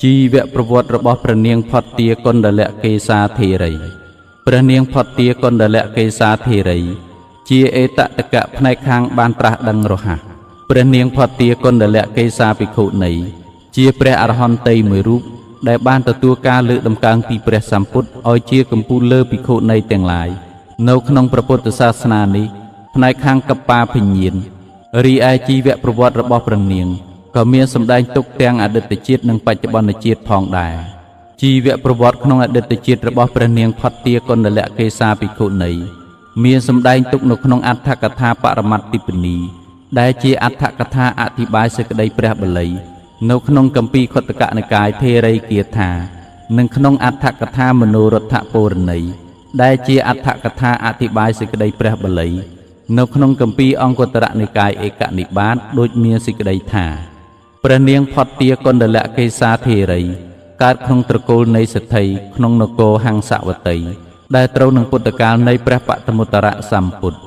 ជីវប្រវត្តិរបស់ព្រះនាងផតទាកុណ្ឌលកេសាធេរីព្រះនាងផតទាកុណ្ឌលកេសាធេរីជាអេតតកៈផ្នែកខាងបានត្រាស់ដឹងរហ័សព្រះនាងផតទាកុណ្ឌលកេសាភិក្ខុនីជាព្រះអរហន្តីមួយរូបដែលបានទទួលការលើកដំកើងពីព្រះសម្ពុទ្ធឲ្យជាកម្ពូលលើភិក្ខុនីទាំងឡាយនៅក្នុងព្រះពុទ្ធសាសនានេះផ្នែកខាងកបាភិញ្ញាណរីឯជីវប្រវត្តិរបស់ព្រះនាងក៏មានសម្ដែងទុកទាំងអតីតជាតិនិងបច្ចុប្បន្នជាតិផងដែរជីវប្រវត្តិក្នុងអតីតជាតិរបស់ព្រះនាងផតទាកុណ្ឌលកេសាភិក្ខុនីមានសម្ដែងទុកនៅក្នុងអត្ថកថាបរមត្តទីពនីដែលជាអត្ថកថាអធិប្បាយសេចក្តីព្រះបាលីនៅក្នុងគម្ពីរខុទ្ទកនិកាយថេរីគាថានិងក្នុងអត្ថកថាមនោរដ្ឋពូរណីដែលជាអត្ថកថាអធិប្បាយសេចក្តីព្រះបាលីនៅក្នុងគម្ពីរអង្គតរនិកាយឯកនិបាតដូចមានសេចក្តីថាព្រះនាងផតទាកុណ្ឌលកេសាធេរីកើតក្នុងត្រកូលនៃសេដ្ឋីក្នុងនគរហង្សវតីដែលត្រូវនឹងពុទ្ធកាលនៃព្រះបតមុត្តរសម្ពុទ្ធ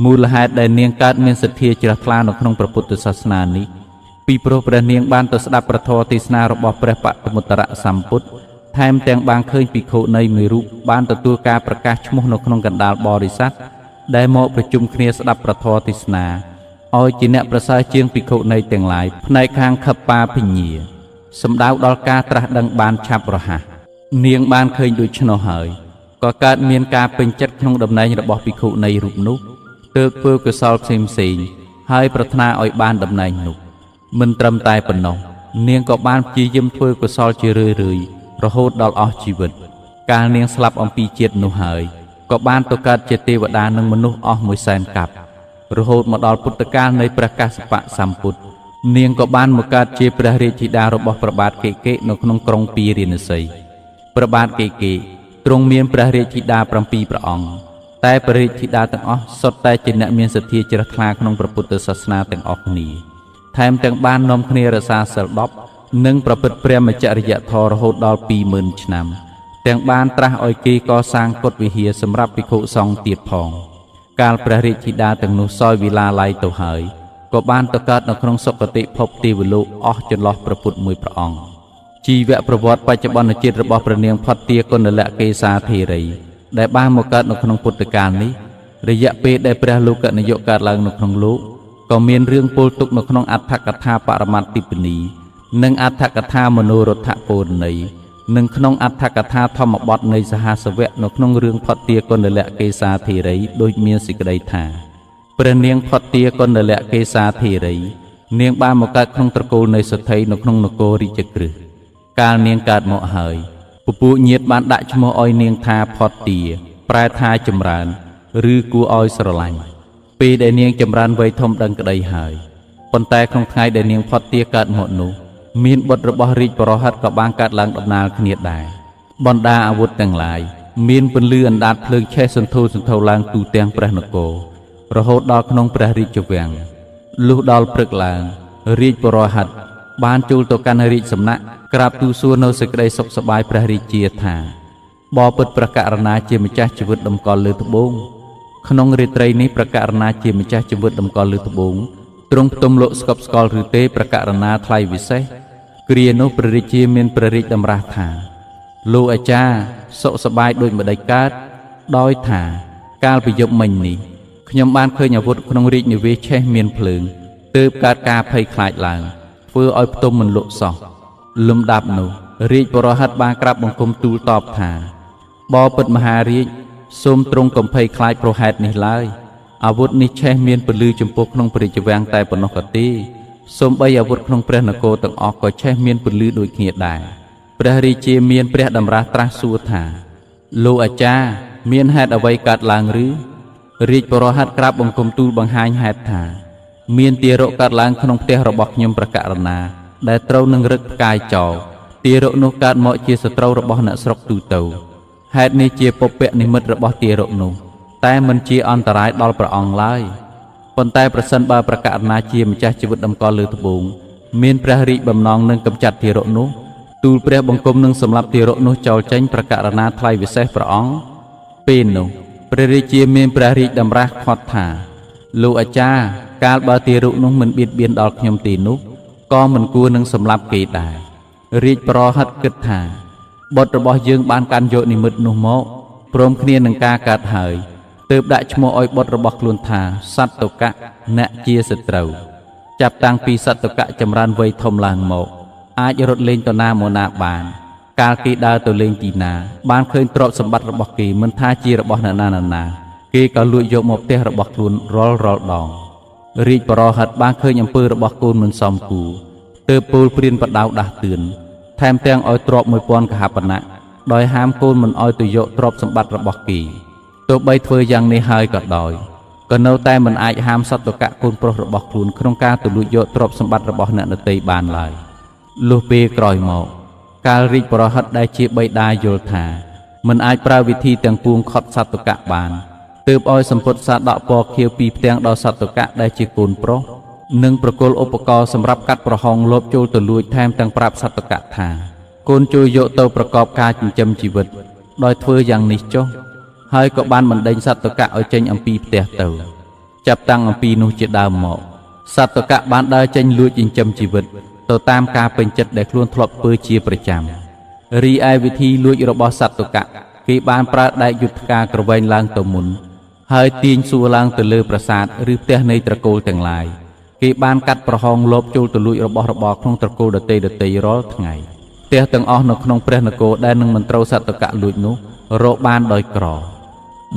មូលហេតុដែលនាងកើតមានសទ្ធាជ្រះថ្លានៅក្នុងព្រះពុទ្ធសាសនានេះពីព្រោះព្រះនាងបានទៅស្ដាប់ព្រះធម៌ទេសនារបស់ព្រះបតមុត្តរសម្ពុទ្ធថែមទាំងបានឃើញភិក្ខុនីមួយរូបបានទទួលការប្រកាសឈ្មោះនៅក្នុងកណ្ដាលបរិស័ទដែលមកប្រជុំគ្នាស្ដាប់ព្រះធម៌ទេសនាឲ្យជាអ្នកប្រសើរជាងភិក្ខុនីទាំងឡាយផ្នែកខាងខបាភិញ្ញាសំដៅដល់ការត្រាស់ដឹងបានឆាប់រហ័សនាងបានឃើញដូច្នោះហើយក៏កើតមានការពេញចិត្តក្នុងតំណែងរបស់ភិក្ខុនីរូបនោះទើបធ្វើកុសលផ្សេងផ្សេងហើយប្រាថ្នាឲ្យបានតំណែងនោះមិនត្រឹមតែប៉ុណ្ណោះនាងក៏បានព្យាយាមធ្វើកុសលជារឿយៗរហូតដល់អស់ជីវិតកាលនាងស្លាប់អំពីជាតិនោះហើយក៏បានទៅកើតជាទេវតានិងមនុស្សអស់100,000កាប់រហូតមកដល់ពុទ្ធកាលនៃព្រះកស្សបៈសម្ពុទ្ធនាងក៏បានមកកើតជាព្រះរាជធីតារបស់ព្រះបាទកេកេនៅក្នុងក្រុងពារាណសីព្រះបាទកេកេទ្រង់មានព្រះរាជធីតា7ព្រះអង្គតែព្រះរាជធីតាទាំងអស់សុទ្ធតែជាអ្នកមានសទ្ធាជ្រះថ្លាក្នុងព្រះពុទ្ធសាសនាទាំងអស់គ្នាថែមទាំងបាននាំគ្នារក្សាសីល10និងប្រព្រឹត្តព្រះមច្ចរិយធម៌រហូតដល់20000ឆ្នាំទាំងបានត្រាស់ឲ្យគេកសាងកុដិវិហារសម្រាប់ភិក្ខុសង្ឃទៀតផងកាលព្រះរាជធីតាទាំងនោះសោយវិឡាល័យទៅហើយក៏បានទៅកើតនៅក្នុងសុគតិភពទេវលោកអស់ចន្លោះព្រះពុទ្ធមួយព្រះអង្គជីវប្រវត្តិបច្ចុប្បន្នជាតិរបស់ព្រះនាងផតទាកុណ្ឌលកេសាធេរីដែលបានមកកើតនៅក្នុងពុទ្ធកាលនេះរយៈពេលដែលព្រះលោកនាយកកើតឡើងនៅក្នុងលោកក៏មានរឿងពោលទុកនៅក្នុងអត្ថកថាបរមត្តទីពនីនិងអត្ថកថាមនោរដ្ឋពូរណីនិងក្នុងអត្ថកថាធម្មបទនៃសហសវៈនៅក្នុងរឿងផតទាកុណ្ឌលកេសាធេរីដូចមានសេចក្តីថាព្រះនាងផតទាកុណ្ឌលកេសាធេរីនាងបានមកកើតក្នុងត្រកូលនៃសេដ្ឋីនៅក្នុងនគររាជក្រឹសកាលនាងកើតមកហើយពពួកញាតិបានដាក់ឈ្មោះឲ្យនាងថាផតទាប្រែថាចម្រើនឬគួរឲ្យស្រឡាញ់ពេលដែលនាងចម្រើនវ័យធំដឹងក្តីហើយប៉ុន្តែក្នុងថ្ងៃដែលនាងផតទាកើតមកនោះមានបុត្ររបស់រាជបរោហិតក៏បានកើតឡើងដំណើរគ្នាដែរបណ្ដាអាវុធទាំងឡាយមានពន្លឺអណ្ដាតភ្លើងឆេះសន្ធោសន្ធៅឡើងទូទាំងព្រះនគររហូតដល់ក្នុងព្រះរាជវាំងលុះដល់ព្រឹកឡើងរាជបរោហិតបានចូលទៅកាន់រាជសំណាក់ក្រាបទូលសួរនៅសេចក្តីសុខសប្បាយព្រះរាជាថាបពិតព្រះករណាជាម្ចាស់ជីវិតតម្កល់លើត្បូងក្នុងរាត្រីនេះព្រះករណាជាម្ចាស់ជីវិតតម្កល់លើត្បូងទ្រង់ផ្ទុំលោកស្កប់ស្កល់ឬទេព្រះករណាថ្លៃវិសេសគ្រានោះព្រះរាជាមានព្រះរាជតម្រាស់ថាលោកអាចារ្យសុខសប្បាយដូចម្ដេចកើតដោយថាកាលពីយប់មិញនេះខ្ញុំបានឃើញអាវុធក្នុងរាជនិវេសឆេះមានភ្លើងទើបកើតការភ័យខ្លាចឡើងធ្វើឲ្យផ្ទុំមិនលក់សោះលំដាប់នោះរាជបរោហិតបានក្រាបបង្គំទូលតបថាបពិតមហារាជសូមទ្រង់កុំភ័យខ្លាចប្រហេតុនេះឡើយអាវុធនេះឆេះមានពន្លឺចំពោះក្នុងព្រះរាជវាំងតែប៉ុណ្ណោះក៏ទេសូម្បីអាវុធក្នុងព្រះនគរទាំងអស់ក៏ឆេះមានពន្លឺដូចគ្នាដែរព្រះរាជាមានព្រះតម្រាស់ត្រាស់សួរថាលោកអាចារ្យមានហេតុអ្វីកើតឡើងឬរាជបរោហិតក្រាបបង្គំទូលបង្ហាញហេតុថាមានទារកកើតឡើងក្នុងផ្ទះរបស់ខ្ញុំព្រះករណាដែលត្រូវនឹងរឹកផ្កាយចោលទារកនោះកើតមកជាសត្រូវរបស់អ្នកស្រុកទូទៅហេតុនេះជាពពកនិមិត្តរបស់ទារកនោះតែមិនជាអន្តរាយដល់ព្រះអង្គឡើយប៉ុន្តែប្រសិនបើព្រះករណាជាម្ចាស់ជីវិតតម្កល់លើត្បូងមានព្រះរាជបំណងនឹងកម្ចាត់ទារកនោះទូលព្រះបង្គំនឹងសម្លាប់ទារកនោះចោលចេញព្រះករណាថ្លៃវិសេសព្រះអង្គពេលនោះព្រះរាជាមានព្រះរាជតម្រាស់ខាត់ថាលោកអាចារ្យកាលបើទារកនោះមិនបៀតបៀនដល់ខ្ញុំទេនោះក៏មិនគួរនឹងសម្លាប់គេដែរ រាជប្រហិតគិតថាបុត្ររបស់យើងបានកាន់យកនិមិត្តនោះមកព្រមគ្នានឹងការកើតហើយទើបដាក់ឈ្មោះឲ្យបុត្ររបស់ខ្លួនថាសត្តុកៈអ្នកជាសត្រូវចាប់តាំងពីសត្តុកៈចម្រើនវ័យធំឡើងមកអាចរត់លេងទៅណាមកណាបានកាលគេដើរទៅលេងទីណាបានឃើញទ្រព្យសម្បត្តិរបស់គេមិនថាជារបស់អ្នកណាណាគេក៏លួចយកមកផ្ទះរបស់ខ្លួនរាល់ដងរាជបរោហិតបានឃើញអំពើរបស់កូនមិនសមគួរទើបពោលព្រានបដៅដាស់តឿនថែមទាំងឲ្យទ្រព្យ1000កហបណៈដោយហាមកូនមិនឲ្យទៅយកទ្រព្យសម្បត្តិរបស់គេទោះបីធ្វើយ៉ាងនេះហើយក៏ដោយក៏នៅតែមិនអាចហាមសត្តុកៈកូនប្រុសរបស់ខ្លួនក្នុងការទៅលួចយកទ្រព្យសម្បត្តិរបស់អ្នកដទៃបានឡើយលុះពេលក្រោយមកកាលរាជបរោហិតដែលជាបិតាយល់ថាមិនអាចប្រើវិធីទាំងពួងខត់សត្តុកៈបានទើបឲ្យសម្ពុតសាដកពណ៌ខៀវពីផ្ទាំងដល់សត្តុកៈដែលជាកូនប្រុសនិងប្រគល់ឧបករណ៍សម្រាប់កាត់ប្រហោងលបចូលទៅលួចថែមទាំងប្រាប់សត្តុកៈថាកូនជួយយកទៅប្រកបការចិញ្ចឹមជីវិតដោយធ្វើយ៉ាងនេះចុះហើយក៏បានបណ្ដេញសត្តុកៈឲ្យចេញអំពីផ្ទះទៅចាប់តាំងអំពីនោះជាដើមមកសត្តុកៈបានដើរចេញលួចចិញ្ចឹមជីវិតទៅតាមការពេញចិត្តដែលខ្លួនធ្លាប់ធ្វើជាប្រចាំរីឯវិធីលួចរបស់សត្តុកៈគេបានប្រើដែកយុទ្ធការក្រវែងឡើងទៅមុនហើយទាញសួរឡើងទៅលើប្រាសាទឬផ្ទះនៃត្រកូលទាំងឡាយគេបានកាត់ប្រហោងលបចូលទៅលួចរបស់របរក្នុងត្រកូលដទៃរាល់ថ្ងៃផ្ទះទាំងអស់នៅក្នុងព្រះនគរដែលនឹងមិនត្រូវសត្តុកៈលួចនោះរកបានដោយក្រ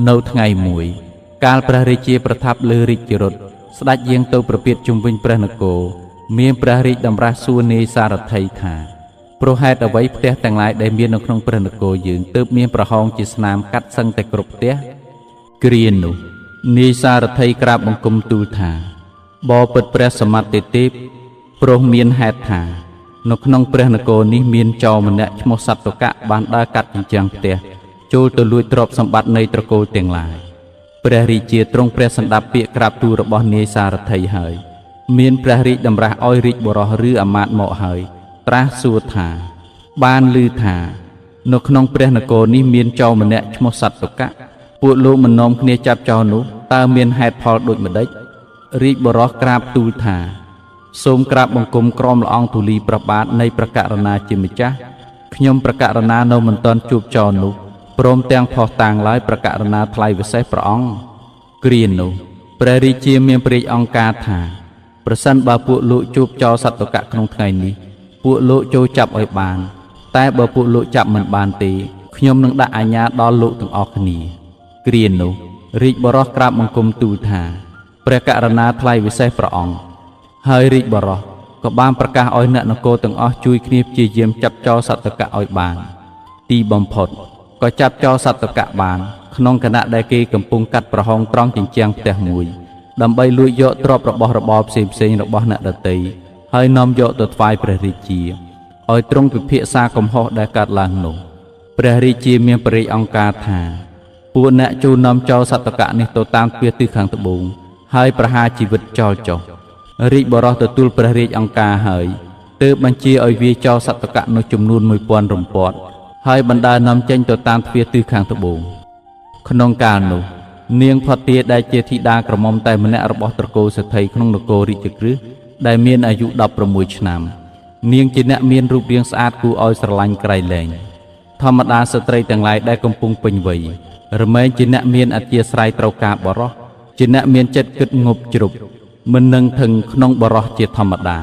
នៅថ្ងៃមួយកាលព្រះរាជាប្រថាប់លើរាជរថស្ដេចយាងទៅប្រពាតជុំវិញព្រះនគរមានព្រះរាជតម្រាស់សួរនាយសារថីថាព្រោះហេតុអ្វីផ្ទះទាំងឡាយដែលមាននៅក្នុងព្រះនគរយើងទើបមានប្រហោងជាស្នាមកាត់សឹងតែគ្រប់ផ្ទះគ្រានោះនាយសារថីក្រាបបង្គំទូលថាបបិទ្ធព្រះសមត្ថទេពព្រោះមានហេតុថានៅក្នុងព្រះនគរនេះមានចោរម្នាក់ឈ្មោះសត្តុកៈបានដើរកាត់ជញ្ជាំងផ្ទះចូលទៅលួចទ្រព្យសម្បត្តិនៃត្រកូលទាំងឡាយព្រះរាជាទ្រង់ព្រះសម្ដាប់ពាក្យក្រាបទូលរបស់នាយសារថីហើយមានព្រះរាជតម្រាស់ឲ្យរាជបុរសឬអាមាត្យមកហើយត្រាស់សួរថាបានឮថានៅក្នុងព្រះនគរនេះមានចោរម្នាក់ឈ្មោះសត្តុកៈពួកលោកមិននាំគ្នាចាប់ចោរនោះតើមានហេតុផលដូចម្ដេចរាជបុរសក្រាបទូលថាសូមក្រាបបង្គំក្រមល្អងទូលីព្រះបាទនៃព្រះករណាជាម្ចាស់ខ្ញុំព្រះករណានៅមិនទាន់ជួបចោរនោះព្រមទាំងផុសតាងឡើយព្រះករណាថ្លៃវិសេសព្រះអង្គគ្រានោះព្រះរាជាមានព្រះរាជអង្គការថាប្រសិនបើពួកលោកជួបចោរសត្តុកៈក្នុងថ្ងៃនេះពួកលោកចូលចាប់ឲ្យបានតែបើពួកលោកចាប់មិនបានទេខ្ញុំនឹងដាក់អាជ្ញាដល់លោកទាំងអស់គ្នាគ្រានោះរាជបុរសក្រាបបង្គំទូលថាព្រះករណាថ្លៃវិសេសព្រះអង្គហើយរាជបុរសក៏បានប្រកាសឲ្យអ្នកនគរទាំងអស់ជួយគ្នាព្យាយាមចាប់ចោរសត្តុកៈឲ្យបានទីបំផុតក៏ចាប់ចោរសត្តុកៈបានក្នុងខណៈដែលគេកំពុងកាត់ប្រហោងត្រង់ជញ្ជាំងផ្ទះមួយដើម្បីលួចយកទ្រព្យរបស់របរផ្សេងៗរបស់អ្នកដទៃហើយនាំយកទៅថ្វាយព្រះរាជាឲ្យទ្រង់ពិភាក្សាកំហុសដែលកើតឡើងនោះព្រះរាជាមានព្រះរាជអង្គការថាពួកអ្នកចូលនាំចោរសត្តុកៈនេះទៅតាមទ្វារទិសខាងត្បូងហើយប្រហារជីវិតចោលចុះរាជបុរសទទួលព្រះរាជអង្គការហើយទើបបញ្ជាឲ្យវាចោរសត្តុកៈនោះចំនួន1000រំពាត់ហើយបណ្ដើនាំចេញទៅតាមទ្វារទិសខាងត្បូងក្នុងកាលនោះនាងផទាដែលជាធីតាក្រមុំតែម្នាក់របស់ត្រកូលសេដ្ឋីក្នុងនគររាជក្រឹសដែលមានអាយុ16ឆ្នាំនាងជាអ្នកមានរូបរាងស្អាតគួរឲ្យស្រឡាញ់ក្រៃលែងធម្មតាស្ត្រីទាំងឡាយដែលកំពុងពេញវ័យរមែងជាអ្នកមានអធិស្រ័យត្រូវការបរោះជាអ្នកមានចិត្តគិតងប់ជ្រប់មិននឹងថឹងក្នុងបរោះជាធម្មតា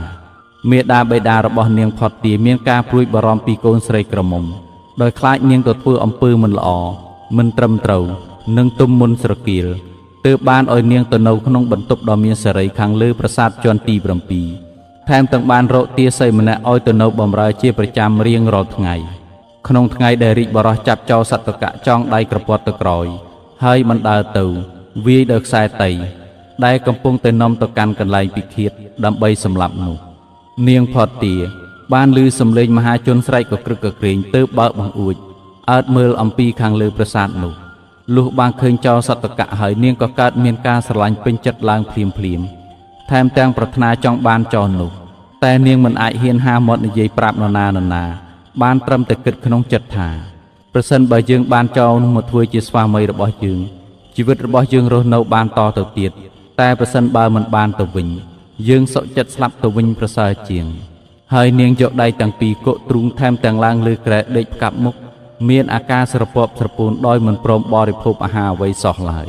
មេដាបិតារបស់នាងផទាមានការព្រួយបារម្ភពីកូនស្រីក្រមុំដោយខ្លាចនាងទៅធ្វើអំពើមិនល្អមិនត្រឹមត្រូវនិងទុំមុនស្រគៀលទើបបានឲ្យនាងទៅនៅក្នុងបន្ទប់ដ៏មានសេរីខាងលើប្រាសាទជាន់ទី7ថែមទាំងបានរកទាសីម្នាក់ឲ្យទៅនៅបម្រើជាប្រចាំរៀងរាល់ថ្ងៃក្នុងថ្ងៃដែលរាជបុរសចាប់ចោរសត្តុកៈចងដៃក្រពត់ទៅក្រោយហើយបណ្ដើទៅវាយដោយខ្សែតីដែលកំពុងតែនាំទៅកាន់កន្លែងពិឃាតដើម្បីសម្លាប់នោះនាងផទាបានឮសំឡេងមហាជនស្រែកកក្រឹកកក្រែងទើបបើកបង្អួចអើតមើលអំពីខាងលើប្រាសាទនោះលុះបានឃើញចោរសត្តុកៈហើយនាងក៏កើតមានការស្រឡាញ់ពេញចិត្តឡើងភ្លាមភ្លាមថែមទាំងប្រាថ្នាចង់បានចោរនោះតែនាងមិនអាចហ៊ានហាមាត់និយាយប្រាប់នរណានរណាបានត្រឹមតែគិតក្នុងចិត្តថាប្រសិនបើយើងបានចោរនោះមកធ្វើជាស្វាមីរបស់យើងជីវិតរបស់យើងរស់នៅបានតទៅទៀតតែប្រសិនបើមិនបានទៅវិញយើងសុខចិត្តស្លាប់ទៅវិញប្រសើរជាង ហើយនាងយកដៃទាំងពីរគក់ទ្រូងថែមទាំងឡើងលើគ្រែដេកផ្កាប់មុខមានអាការស្រពប់ស្រពោនដោយមិនព្រមបរិភោគអាហារអ្វីសោះឡើយ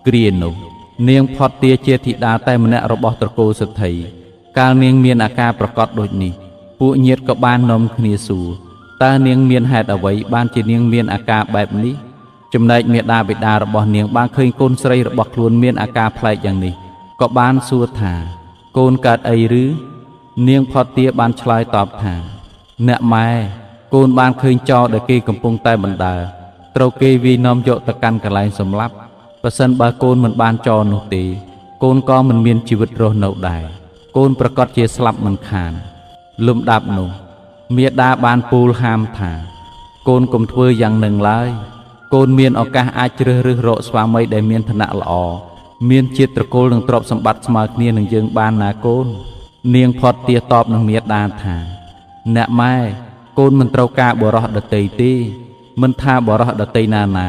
គ្រានោះនាងផតទាជាធីតាតែម្នាក់របស់ត្រកូលសេដ្ឋីកាលនាងមានអាការប្រកបដូចនេះពួកញាតិក៏បាននាំគ្នាសួរតើនាងមានហេតុអ្វីបានជានាងមានអាការបែបនេះចំណែកមាតាបិតារបស់នាងបានឃើញកូនស្រីរបស់ខ្លួនមានអាការប្លែកយ៉ាងនេះក៏បានសួរថាកូនកើតអីឬនាងផតទាបានឆ្លើយតបថាអ្នកម៉ែកូនបានឃើញចោរដែលគេកំពុងតែបណ្ដើត្រូវគេវាយនាំយកទៅកាន់កន្លែងសម្លាប់ប្រសិនបើកូនមិនបានចោរនោះទេកូនក៏មិនមានជីវិតរស់នៅដែរកូនប្រកាសជាស្លាប់មិនខានលំដាប់នោះមាតាបានពូលហាមថាកូនកុំធ្វើយ៉ាងនឹងឡើយកូនមានឱកាសអាចជ្រើសរើសរកស្វាមីដែលមានឋានៈល្អមានជាតិត្រកូលនិងទ្រព្យសម្បត្តិស្មើគ្នានឹងយើងបានណាកូននាងផតទាតបនឹងមាតាថាអ្នកម៉ែកូនមិនត្រូវការបុរសដទៃទេមិនថាបុរសដទៃណាណា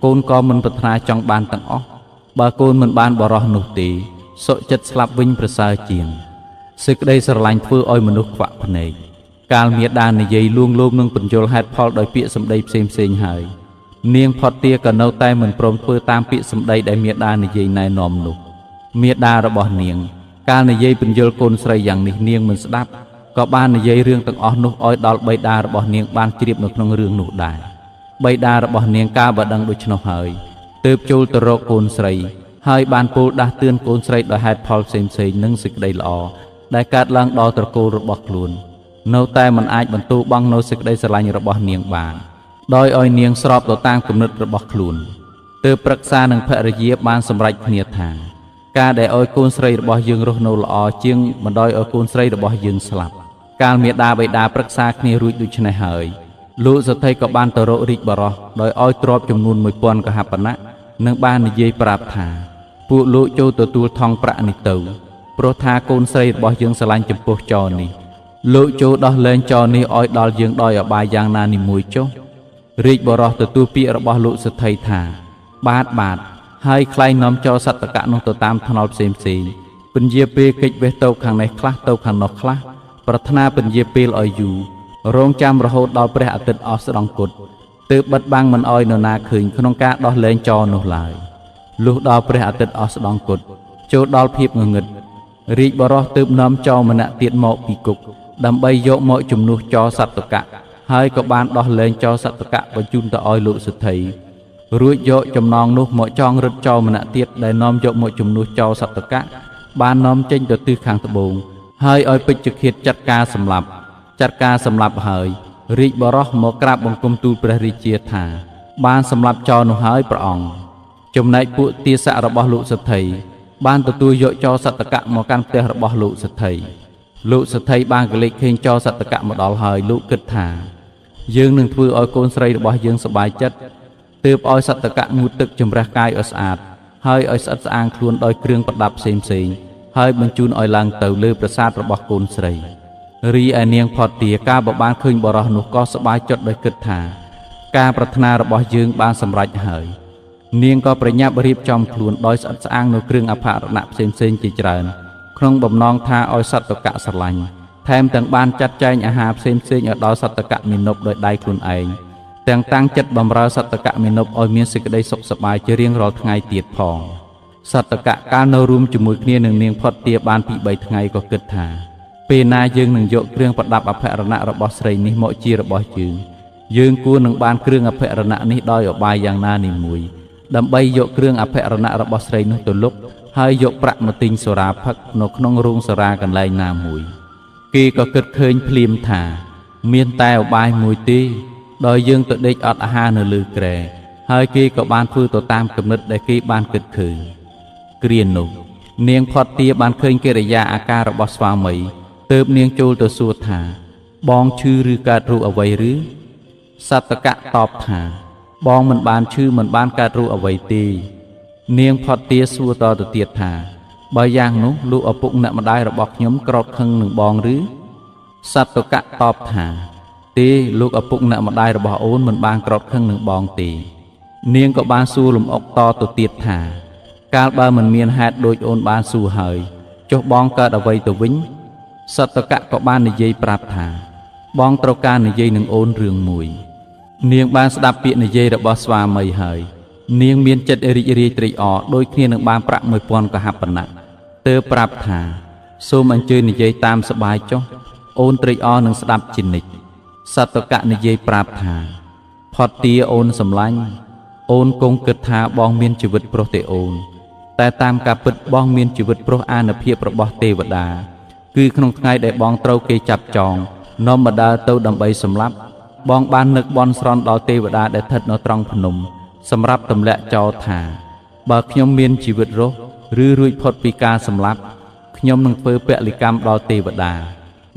កូនក៏មិនប្រាថ្នាចង់បានទាំងអស់បើកូនមិនបានបុរសនោះទេសុខចិត្តស្លាប់វិញប្រសើរជាងសេចក្តីស្រឡាញ់ធ្វើឲ្យមនុស្សខ្វាក់ភ្នែកកាលមាតានិយាយលួងលោមនឹងពន្យល់ហេតុផលដោយពាក្យសម្ដីផ្សេងផ្សេងហើយនាងផតទាក៏នៅតែមិនព្រមធ្វើតាមពាក្យសម្ដីដែលមាតានិយាយណែនាំនោះមាតារបស់នាងកាលនិយាយពន្យល់កូនស្រីយ៉ាងនេះនាងមិនស្ដាប់ក៏បាននិយាយរឿងទាំងអស់នោះឲ្យដល់បិតារបស់នាងបានជ្រាបនៅក្នុងរឿងនោះដែរបិតារបស់នាងកាលបើដឹងដូច្នោះហើយទើបចូលទៅរកកូនស្រីហើយបានពោលដាស់តឿនកូនស្រីដោយហេតុផលផ្សេងផ្សេងនិងសេចក្តីល្អដែលកើតឡើងដល់ត្រកូលរបស់ខ្លួននៅតែមិនអាចបន្ទូបង់នៅសេចក្តីស្រឡាញ់របស់នាងបានដោយឲ្យនាងស្របទៅតាមគំនិតរបស់ខ្លួនទើបប្រឹក្សានឹងភរិយាបានសម្រេចគ្នាថាការដែលឲ្យកូនស្រីរបស់យើងរស់នៅល្អជាងបណ្ដោយឲ្យកូនស្រីរបស់យើងស្លាប់កាលមាតាបិតាប្រឹក្សាគ្នារួចដូច្នេះហើយលោកសេដ្ឋីក៏បានទៅរករាជបរោះដោយឲ្យទ្រព្យចំនួន1000កហបណៈនិងបាននិយាយប្រាប់ថាពួកលោកចូលទទួលថង់ប្រាក់នេះទៅព្រោះថាកូនស្រីរបស់យើងស្រឡាញ់ចំពោះចោរនេះលោកចូលដោះលែងចោរនេះឲ្យដល់យើងដោយអបាយយ៉ាងណានីមួយចុះរាជបរោះទទួលពាក្យរបស់លោកសេដ្ឋីថាបាទបាទហើយក្លែងនាំចោរសត្វកៈនោះទៅតាមថ្នល់ផ្សេងផ្សេងពន្យាពេលកិច្ចវេះទៅខាងនេះខ្លះទៅខាងនោះខ្លះប្រាថ្នាពន្យាពេលឲ្យយូររងចាំរហូតដល់ព្រះអាទិត្យអស់ស្ដង់គត់ទើបបិទបាំងមិនឲ្យនរណាឃើញក្នុងការដោះលែងចោរនោះឡើយលុះដល់ព្រះអាទិត្យអស់ស្ដង់គត់ចូលដល់ភាពងងឹតរាជបរោះទើបនាំចោរម្នាក់ទៀតមកពីគុកដើម្បីយកមកជំនួសចោរសត្វកៈហើយក៏បានដោះលែងចោរសត្វកៈបញ្ជូនទៅឲ្យលោកសេដ្ឋីរួចយកចំណងនោះមកចងរឹតចោរម្នាក់ទៀតដែលនាំយកមកជំនួសចោរសត្វកៈបាននាំចេញទៅទិសខាងត្បូងហើយឲ្យពេជ្ជឃាតចាត់ការសម្លាប់ចាត់ការសម្លាប់ហើយរាជបរោះមកក្រាបបង្គំទូលព្រះរាជាថាបានសម្លាប់ចោរនោះហើយព្រះអង្គចំណែកពួកទាស័ករបស់លោកសេដ្ឋីបានទទួលយកចោរសត្វកៈមកកាន់ផ្ទះរបស់លោកសេដ្ឋីលោកសេដ្ឋីបានក៏លេចឃើញចោរសត្វកៈមកដល់ហើយលោកគិតថាយើងនឹងធ្វើឲ្យកូនស្រីរបស់យើងសប្បាយចិត្តទើបឲ្យសត្វកៈងូតទឹកជម្រះកាយឲ្យស្អាតហើយឲ្យស្អិតស្អាងខ្លួនដោយគ្រឿងប្រដាប់ផ្សេងផ្សេងហើយបញ្ជូនឲ្យឡើងទៅលើប្រាសាទរបស់កូនស្រីរីឯនាងផតទាកាលបើបានឃើញបរោះនោះក៏សប្បាយចិត្តដោយគិតថាការប្រាថ្នារបស់យើងបានសម្រេចហើយនាងក៏ប្រញាប់រៀបចំខ្លួនដោយស្អិតស្អាងនៅគ្រឿងអភរណៈផ្សេងផ្សេងជាច្រើនក្នុងបំណងថាឲ្យសត្វកៈស្រឡាញ់ថែមទាំងបានចាត់ចែងអាហារផ្សេងផ្សេងឲ្យដល់សត្វកៈមាណពដោយដៃខ្លួនឯងទាំងតាំងចិត្តបម្រើសត្វកៈមាណពឲ្យមានសេចក្តីសុខសប្បាយជារៀងរាល់ថ្ងៃទៀតផងសត្វកៈកាលនៅរួមជាមួយគ្នានឹងនាងផតទាបានពី3ថ្ងៃក៏គិតថាពេលណាយើងនឹងយកគ្រឿងប្រដាប់អភរណៈរបស់ស្រីនេះមកជារបស់យើងយើងគួរនឹងបានគ្រឿងអភរណៈនេះដោយឧបាយយ៉ាងណានីមួយដើម្បីយកគ្រឿងអភរណៈរបស់ស្រីនោះទៅលុកហើយយកប្រាក់មកទិញសុរាផឹកនៅក្នុងរោងសុរាកន្លែងណាមួយគេក៏គិតឃើញភ្លាមថាមានតែឧបាយមួយទេដោយយើងទៅដេកអត់អាហារនៅលើគ្រែហើយគេក៏បានធ្វើទៅតាមគំនិតដែលគេបានគិតឃើញគ្រានោះនាងផតទាបានឃើញកិរិយាអាការរបស់ស្វាមីទើបនាងចូលទៅសួរថាបងឈឺឬកើតរោគអ្វីឬសត្វកៈតបថាបងមិនបានឈឺមិនបានកើតរោគអ្វីទេនាងផតទាសួរតទៅទៀតថាបើយ៉ាងនោះលោកឪពុកអ្នកម្ដាយរបស់ខ្ញុំក្រោធខឹងនឹងបងឬសត្វកៈតបថាទេលោកឪពុកអ្នកម្ដាយរបស់អូនមិនបានក្រោធខឹងនឹងបងទេនាងក៏បានសួរលំអុកតទៅទៀតថាកាលបើមិនមានហេតុដូចអូនបានសួរហើយចុះបងកើតអ្វីទៅវិញ សត្វកៈក៏បាននិយាយប្រាប់ថាបងត្រូវការនិយាយនឹងអូនរឿងមួយនាងបានស្ដាប់ពាក្យនិយាយរបស់ស្វាមីហើយនាងមានចិត្តរីករាយត្រេកអរដូចគ្នានឹងបានប្រាក់1000កហបណៈទើបប្រាប់ថាសូមអញ្ជើញនិយាយតាមសប្បាយចុះអូនត្រេកអរនឹងស្ដាប់ជានិច្ចសត្វកៈនិយាយប្រាប់ថាផុតទាអូនសម្លាញ់អូនគង់គិតថាបងមានជីវិតប្រុសទេអូនតែតាមការពិតបងមានជីវិតប្រុសអានុភាពរបស់ទេវតាគឺក្នុងថ្ងៃដែលបងត្រូវគេចាប់ចងនាំមកដើរទៅដើម្បីសម្លាប់បងបាននឹកបន់ស្រន់ដល់ទេវតាដែលស្ថិតនៅត្រង់ភ្នំសម្រាប់ទម្លាក់ចោលថាបើខ្ញុំមានជីវិតរស់ឬរួចផុតពីការសម្លាប់ខ្ញុំនឹងធ្វើពលិកម្មដល់ទេវតា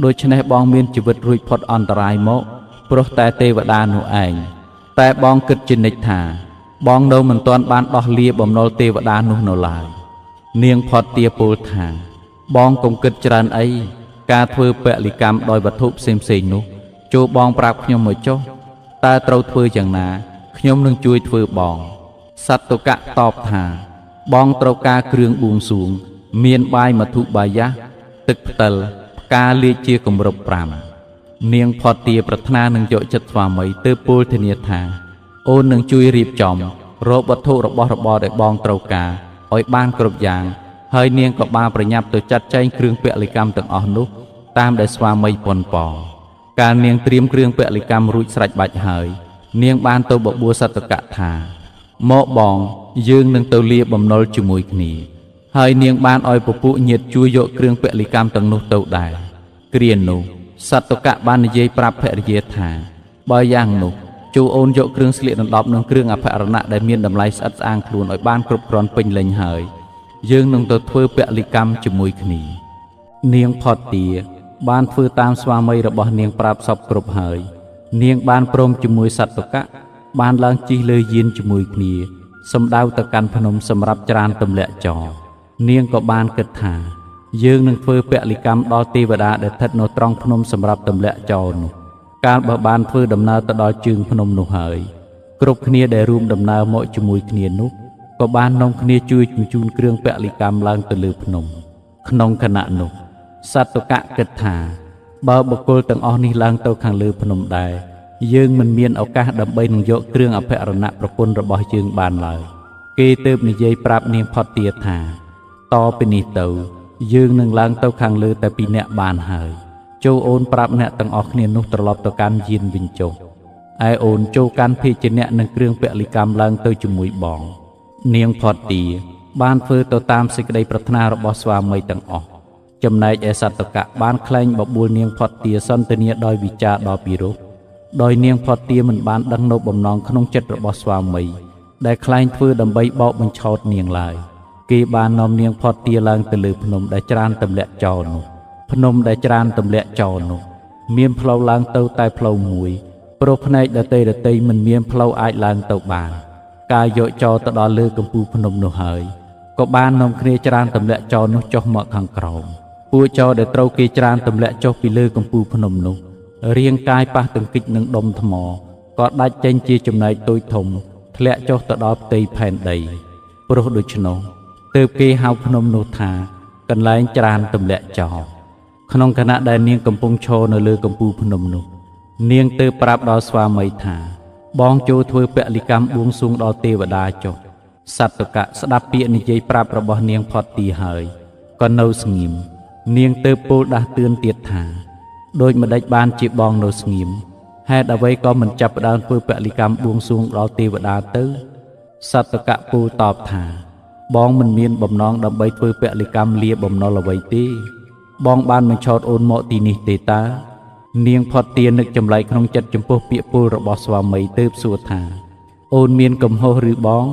ដូច្នេះបងមានជីវិតរួចផុតអន្តរាយមកព្រោះតែទេវតានោះឯងតែបងគិតជានិច្ចថាបងនៅមិនទាន់បានដោះលាបំណុលទេវតានោះនៅឡើយនាងផុតទាពោលថាបងកុំគិតច្រើនអីការធ្វើពលិកម្មដោយវត្ថុផ្សេងៗនោះចូលបងប្រាប់ខ្ញុំមកចុះតើត្រូវធ្វើយ៉ាងណាខ្ញុំនឹងជួយធ្វើបងសត្វកៈតបថាបងត្រូវការគ្រឿងបួងសួងមានបាយមធុបាយៈទឹកផ្តិលផ្កាលាជជាគម្រប5នាងផុតទាប្រាថ្នានឹងយកចិត្តស្វាមីទើបពោលធានាថាអូននឹងជួយរៀបចំរកវត្ថុរបស់របរដែលបងត្រូវការឲ្យបានគ្រប់យ៉ាងហើយនាងក៏បានប្រញាប់ទៅចាត់ចែងគ្រឿងពលិកម្មទាំងអស់នោះតាមដែលស្វាមីប៉ុនប៉ងកាលនាងត្រៀមគ្រឿងពលិកម្មរួចស្រេចបាច់ហើយនាងបានទៅបបួលសត្វកៈថាមកបងយើងនឹងទៅលាបំណុលជាមួយគ្នាហើយនាងបានឲ្យពពួកញាតិជួយយកគ្រឿងពលិកម្មទាំងនោះទៅដែរគ្រានោះសត្វកៈបាននិយាយប្រាប់ភរិយាថាបើយ៉ាងនោះចូលអូនយកគ្រឿងស្លៀកដណ្ដប់និងគ្រឿងអភរណៈដែលមានតម្លៃស្អិតស្អាងខ្លួនឲ្យបានគ្រប់គ្រាន់ពេញលេញហើយយើងនឹងទៅធ្វើពលិកម្មជាមួយគ្នានាងផុតទាបានធ្វើតាមស្វាមីរបស់នាងប្រាប់សពគ្រប់ហើយនាងបានព្រមជាមួយសត្វកៈបានឡើងជិះលើយានជាមួយគ្នាសម្ដៅទៅកាន់ភ្នំសម្រាប់ច្រានទម្លាក់ចោលនាងក៏បានគិតថាយើងនឹងធ្វើពលិកម្មដល់ទេវតាដែលស្ថិតនៅត្រង់ភ្នំសម្រាប់ទម្លាក់ចោលនោះកាលបើបានធ្វើដំណើរទៅដល់ជើងភ្នំនោះហើយគ្រប់គ្នាដែលរួមដំណើរមកជាមួយគ្នានោះក៏បាននាំគ្នាជួយជញ្ជូនគ្រឿងពលិកម្មឡើងទៅលើភ្នំក្នុងខណៈនោះសត្វកៈគិតថាបើបុគ្គលទាំងអស់នេះឡើងទៅខាងលើភ្នំដែរយើងមិនមានឱកាសដើម្បីនឹងយកគ្រឿងអភរណៈប្រពន្ធរបស់យើងបានឡើយគេទើបនិយាយប្រាប់នាងផុតទាថាតពីនេះទៅយើងនឹងឡើងទៅខាងលើតែពីរនាក់បានហើយចូលអូនប្រាប់អ្នកទាំងអស់គ្នានោះត្រឡប់ទៅកាន់យានវិញចុះឯអូនចូលកាន់ភេជ្ជៈនិងគ្រឿងពលិកម្មឡើងទៅជាមួយបងនាងផុតទាបានធ្វើទៅតាមសេចក្តីប្រាថ្នារបស់ស្វាមីទាំងអស់ចំណែកឯសត្វកៈបានក្លែងបបួលនាងផុតទាសន្ទនាដោយវិចារដល់ពីរោះដោយនាងផុតទាមិនបានដឹងនៅបំណងក្នុងចិត្តរបស់ស្វាមីដែលក្លែងធ្វើដើម្បីបោកបញ្ឆោតនាងឡើយគេបាននាំនាងផុតទាឡើងទៅលើភ្នំដែលច្រានទម្លាក់ចោលនោះភ្នំដែលច្រានទម្លាក់ចោលនោះមានផ្លូវឡើងទៅតែផ្លូវមួយព្រោះភ្នែកដទៃមិនមានផ្លូវអាចឡើងទៅបានការយកចោលទៅដល់លើកំពូលភ្នំនោះហើយក៏បាននាំគ្នាច្រានទម្លាក់ចោលនោះចុះមកខាងក្រោមពួកចោលដែលត្រូវគេច្រានទម្លាក់ចុះពីលើកំពូលភ្នំនោះរាងកាយប៉ះទង្គិចនឹងដុំថ្មក៏ដាច់ចេញជាចំណែកតូចធំធ្លាក់ចុះទៅដល់ផ្ទៃផែនដីព្រោះដូច្នោះទើបគេហៅភ្នំនោះថាកន្លែងច្រានទម្លាក់ចោលក្នុងខណៈដែលនាងកំពុងឈរនៅលើកំពូលភ្នំនោះនាងទើបប្រាប់ដល់ស្វាមីថាបងចូលធ្វើពលិកម្មបួងសួងដល់ទេវតាចុះសត្វកៈស្ដាប់ពាក្យនិយាយប្រាប់របស់នាងផុតទីហើយក៏នៅស្ងៀមនាងទើបពោលដាស់តឿនទៀតថាដូចម្ដេចបានជាបងនៅស្ងៀមហេតុអ្វីក៏មិនចាប់ផ្ដើមធ្វើពលិកម្មបួងសួងដល់ទេវតាទៅសត្វកៈពោលតបថាបងមិនមានបំណងដើម្បីធ្វើពលិកម្មលាបំណុលអ្វីទេបងបានបញ្ឆោតអូនមកទីនេះទេតើនាងផុតទានឹកចម្លែកក្នុងចិត្តចំពោះពាក្យពោលរបស់ស្វាមីទើបសួរថាអូនមានកំហុសឬបង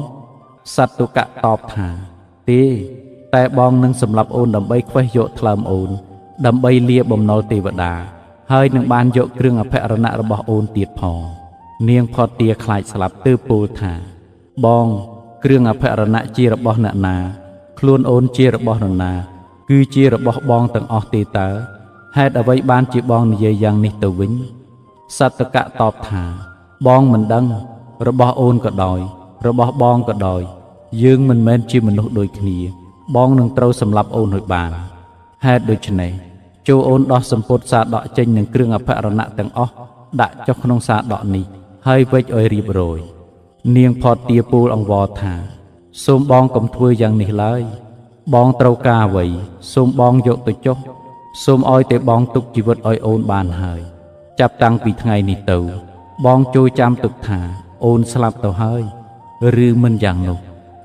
សត្វកៈតបថាទេតែបងនឹងសម្លាប់អូនដើម្បីខ្វេះយកថ្លើមអូនដើម្បីលាបំណុលទេវតាហើយនឹងបានយកគ្រឿងអភរណៈរបស់អូនទៀតផងនាងផុតទាខ្លាចស្លាប់ទើបពោលថាបងគ្រឿងអភរណៈជារបស់អ្នកណាខ្លួនអូនជារបស់នរណាគឺជារបស់បងទាំងអស់ទេតើហេតុអ្វីបានជាបងនិយាយយ៉ាងនេះទៅវិញសត្វកៈតបថាបងមិនដឹងរបស់អូនក៏ដោយរបស់បងក៏ដោយយើងមិនមែនជាមនុស្សដូចគ្នាបងនឹងត្រូវសម្លាប់អូនឲ្យបានហេតុដូច្នេះ ចូលអូនដោះសម្ពុតសាដកចេញនឹងគ្រឿងអភរណៈទាំងអស់ដាក់ចុះក្នុងសាដកនេះហើយវេចឲ្យរៀបរយនាងផតទាពូលអង្វរថាសូមបងកុំធ្វើយ៉ាងនេះឡើយបងត្រូវការអ្វីសូមបងយកទៅចុះសូមឲ្យតែបងទុកជីវិតឲ្យអូនបានហើយចាប់តាំងពីថ្ងៃនេះទៅបងចូលចាំទុកថាអូនស្លាប់ទៅហើយឬមិនយ៉ាងនោះ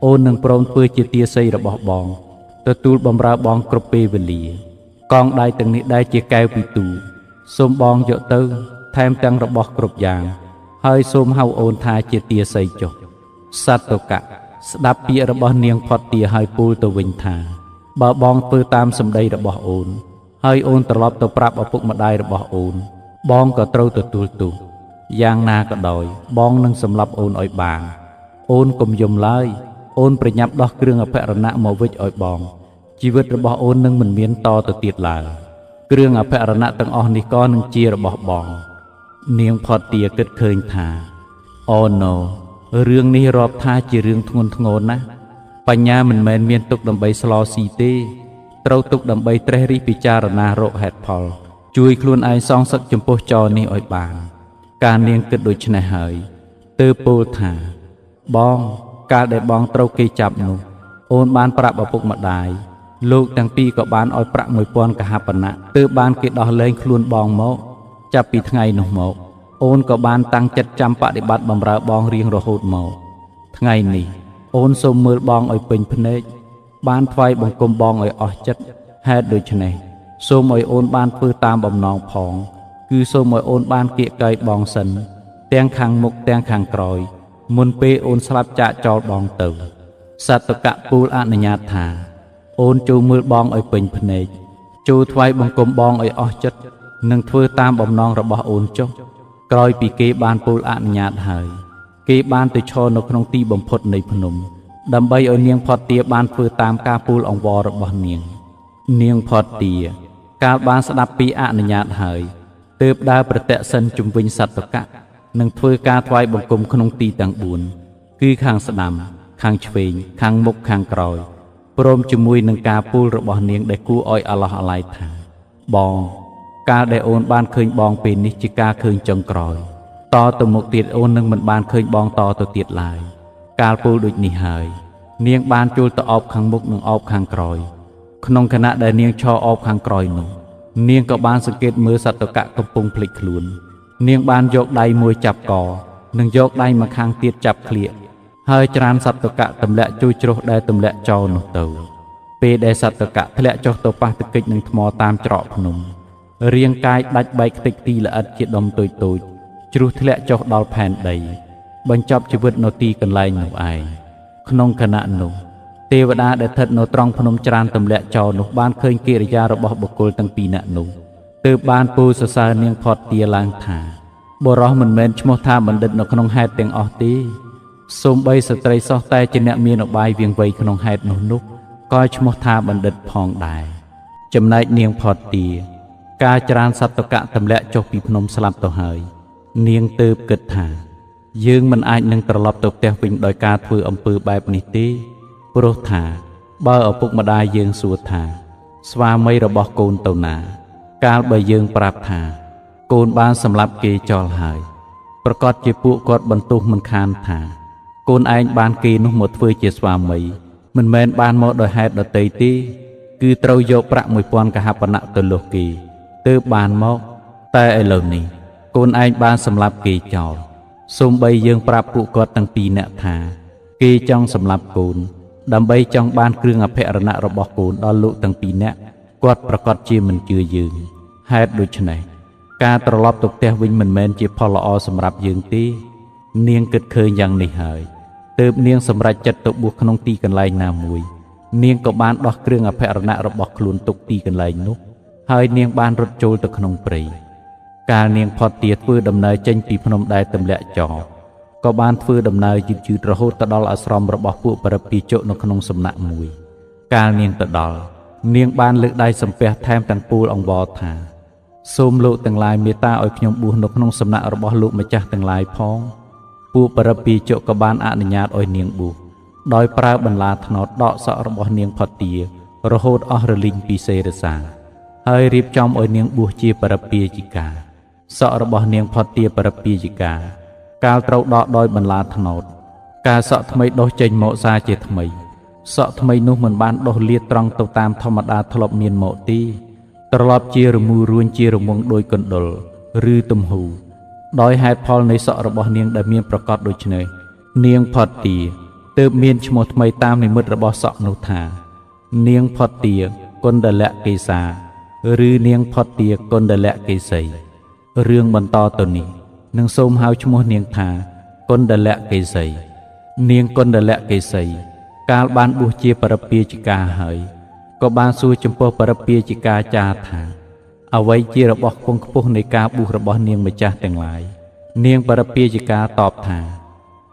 អូននឹងព្រមធ្វើជាទាសីរបស់បងទទួលបម្រើបងគ្រប់ពេលវេលាកងដៃទាំងនេះដែលជាកែវពីទូសូមបងយកទៅថែមទាំងរបស់គ្រប់យ៉ាងហើយសូមហៅអូនថាជាទាសីចុះសត្វកៈស្ដាប់ពាក្យរបស់នាងផតទាហើយពូលទៅវិញថាបើបងធ្វើតាមសម្ដីរបស់អូនហើយអូនត្រឡប់ទៅប្រាប់ឪពុកម្ដាយរបស់អូនបងក៏ត្រូវទទួលទោសយ៉ាងណាក៏ដោយបងនឹងសម្លាប់អូនឲ្យបានអូនកុំយំឡើយអូនប្រញាប់ដោះគ្រឿងអភរណៈមកវិចឲ្យបងជីវិតរបស់អូននឹងមិនមានតទៅទៀតឡើយគ្រឿងអភរណៈទាំងអស់នេះក៏នឹងជារបស់បងនាងផតទាគិតឃើញថាអូណូរឿងនេះរាប់ថាជារឿងធ្ងន់ធ្ងរណាស់បញ្ញាមិនមែនមានទុកដើម្បីស្លស៊ីទេត្រូវទុកដើម្បីត្រេះរិះពិចារណារកហេតុផលជួយខ្លួនឯងសងសឹកចំពោះចោរនេះឲ្យបានការនាងគិតដូច្នេះហើយទើបពោលថាបងកាលដែលបងត្រូវគេចាប់នោះអូនបានប្រាប់ឪពុកម្ដាយលោកទាំងពីរក៏បានឲ្យប្រាក់1000កហបណៈទើបបានគេដោះលែងខ្លួនបងមកចាប់ពីថ្ងៃនោះមកអូនក៏បានតាំងចិត្តចាំបដិបត្តិបម្រើបងរៀងរហូតមកថ្ងៃនេះអូនសូមមើលបងឲ្យពេញភ្នែកបានថ្វាយបង្គំបងឲ្យអស់ចិត្តហេតុដូច្នេះសូមឲ្យអូនបានធ្វើតាមបំណងផងគឺសូមឲ្យអូនបានគៀកកាយបងសិនទាំងខាងមុខទាំងខាងក្រោយមុនពេលអូនស្លាប់ចាកចោលបងទៅសត្វកៈពូលអនុញ្ញាតថាអូនចូលមើលបងឲ្យពេញភ្នែកចូលថ្វាយបង្គំបងឲ្យអស់ចិត្តនិងធ្វើតាមបំណងរបស់អូនចុះក្រោយពីគេបានពូលអនុញ្ញាតហើយគេបានទៅឈរនៅក្នុងទីបំផុតនៃភ្នំដើម្បីឲ្យនាងផតទាបានធ្វើតាមការពូលអង្វររបស់នាងនាងផតទាកាលបានស្ដាប់ពីអនុញ្ញាតហើយទើបដើរប្រតិសិនជំវិញសត្វកៈនិងធ្វើការថ្វាយបង្គំក្នុងទីទាំង4គឺខាងស្ដាំខាងឆ្វេងខាងមុខខាងក្រោយព្រមជាមួយនឹងការពូលរបស់នាងដែលគួរឲ្យអាឡោះអាល័យថាបងកាលដែលអូនបានឃើញបងពេលនេះជាការឃើញចុងក្រោយតទៅមុខទៀតអូននឹងមិនបានឃើញបងតទៅទៀតឡើយកាលពូលដូចនេះហើយនាងបានជួលទៅអោបខាងមុខនិងអោបខាងក្រោយក្នុងខណៈដែលនាងឈរអោបខាងក្រោយនោះនាងក៏បានសង្កេតមើលសត្វកៈកំពុងភ្លេចខ្លួននាងបានយកដៃមួយចាប់កនិងយកដៃម្ខាងទៀតចាប់ក្លៀកហើយច្រានសត្វកៈទម្លាក់ជួយជ្រុះដែលទម្លាក់ចោលនោះទៅពេលដែលសត្វកៈធ្លាក់ចុះទៅប៉ះទង្គិចនឹងថ្មតាមច្រកភ្នំរាងកាយដាច់បែកខ្ទេចទីល្អិតជាដុំតូចតូចជ្រុះធ្លាក់ចុះដល់ផែនដីបញ្ចប់ជីវិតនៅទីកន្លែងនោះឯងក្នុងខណៈនោះទេវតាដែលស្ថិតនៅត្រង់ភ្នំច្រានទម្លាក់ចោលនោះបានឃើញកិរិយារបស់បុគ្គលទាំងពីរនាក់នោះទើបបានពូលសរសើរនាងផតទាឡើងថាបុរសមិនមែនឈ្មោះថាបណ្ឌិតនៅក្នុងហេតុទាំងអស់ទេសូម្បីស្ត្រីសោះតែជាអ្នកមានឧបាយវៀងវៃក្នុងហេតុនោះក៏ឈ្មោះថាបណ្ឌិតផងដែរចំណែកនាងផតទាការច្រានសត្វកៈទម្លាក់ចុះពីភ្នំស្លាប់ទៅហើយនាងទើបគិតថាយើងមិនអាចនឹងត្រឡប់ទៅផ្ទះវិញដោយការធ្វើអំពើបែបនេះទេព្រោះថាបើឪពុកម្ដាយយើងសួរថាស្វាមីរបស់កូនទៅណាកាលបើយើងប្រាប់ថាកូនបានសម្លាប់គេចោលហើយប្រកាសជាពួកគាត់បន្ទោសមិនខានថាកូនឯងបានគេនោះមកធ្វើជាស្វាមីមិនមែនបានមកដោយហេតុដទៃទេគឺត្រូវយកប្រាក់1000កហបណៈទៅលុះគេទើបបានមកតែឥឡូវនេះកូនឯងបានសម្លាប់គេចោលសូម្បីយើងប្រាប់ពួកគាត់ទាំងពីរនាក់ថាគេចង់សម្លាប់កូនដើម្បីចង់បានគ្រឿងអភរណៈរបស់កូនដល់លោកទាំងពីរនាក់គាត់ប្រកាសជាមិនជឿយើងហេតុដូច្នេះការត្រឡប់ទៅផ្ទះវិញមិនមែនជាផលល្អសម្រាប់យើងទេនាងគិតឃើញយ៉ាងនេះហើយទើបនាងសម្រេចចិត្តទៅបួសក្នុងទីកន្លែងណាមួយនាងក៏បានដោះគ្រឿងអភរណៈរបស់ខ្លួនទុកទីកន្លែងនោះហើយនាងបានរត់ចូលទៅក្នុងព្រៃកាលនាងផតទាធ្វើដំណើរចេញពីភ្នំដែលទម្លាក់ចោលក៏បានធ្វើដំណើរយឺតៗរហូតទៅដល់អាស្រមរបស់ពួកបរិពាជកនៅក្នុងសំណាក់មួយកាលនាងទៅដល់នាងបានលើកដៃសំពះថែមទាំងពូលអង្វរថាសូមលោកទាំងឡាយមេត្តាឲ្យខ្ញុំបួសនៅក្នុងសំណាក់របស់លោកម្ចាស់ទាំងឡាយផងពួកបរិពាជកក៏បានអនុញ្ញាតឲ្យនាងបួសដោយប្រើបន្លាថ្នោតដកសក់របស់នាងផតទារហូតអស់រលីងពីសេរសា ហើយរៀបចំឲ្យនាងបួសជាបរិពាជិកាសក់របស់នាងផុតទាបរិពាជិកាកាលត្រូវដកដោយបន្លាត្នោតការសក់ថ្មីដុះចេញមកសាជាថ្មីសក់ថ្មីនោះមិនបានដុះលាតត្រង់ទៅតាមធម្មតាធ្លាប់មានមកទីត្រឡប់ជារមូររួញជារមងដោយកណ្ដុលឬទំហូដោយហេតុផលនៃសក់របស់នាងដែលមានប្រកបដូចនេះនាងផុតទាទើបមានឈ្មោះថ្មីតាមនិមិត្តរបស់សក់នោះថានាងផុតទាកុណ្ដលកេសាឬនាងផុតទាកុណ្ដលកេសីរឿងបន្តទៅនេះនឹងសូមហៅឈ្មោះនាងថាកុណ្ដលកេសីនាងកុណ្ដលកេសីកាលបានបួសជាបរិពាជិកាហើយក៏បានសួរចំពោះបរិពាជិកាចារថាអ្វីជារបស់ខ្ពង់ខ្ពស់នៃការបួសរបស់នាងម្ចាស់ទាំងឡាយនាងបរិពាជិកាតបថា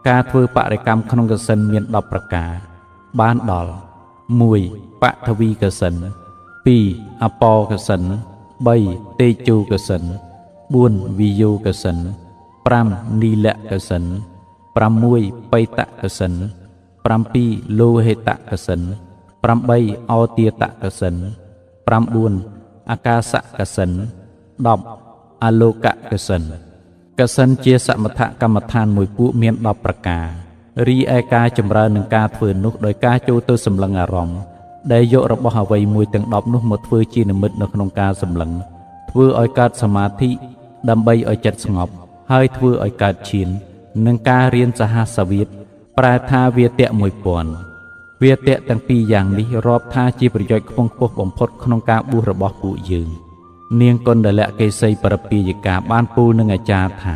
ការធ្វើបរិកម្មក្នុងកសិណមាន10ប្រការបានដល់1បថវីកសិណ2អបកសិណ3តេជោកសិណ4វិយោកសិណ5នីលកសិណ6បៃតកសិណ7លោហិតកសិណ8អោទាតកសិណ9អាកាសកសិណ10អលោកកសិណកសិណជាសមថកម្មដ្ឋានមួយពួកមាន10ប្រការរីឯការចម្រើននឹងការធ្វើនោះដោយការចូលទៅសម្លឹងអារម្មណ៍ដែលយករបស់អ្វីមួយទាំង10នោះមកធ្វើជានិមិត្តនៅក្នុងការសម្លឹងធ្វើឲ្យកើតសមាធិដើម្បីឲ្យចិត្តស្ងប់ហើយធ្វើឲ្យកើតឈាននឹងការរៀនសហសវិទ្យប្រែថាវាតៈ1000វាតៈទាំងពីរយ៉ាងនេះរាប់ថាជាប្រយោជន៍ខ្ពង់ខ្ពស់បំផុតក្នុងការបួសរបស់ពួកយើងនាងកុណ្ដលកេសីបរិពាយកាបានពូលនឹងអាចារ្យថា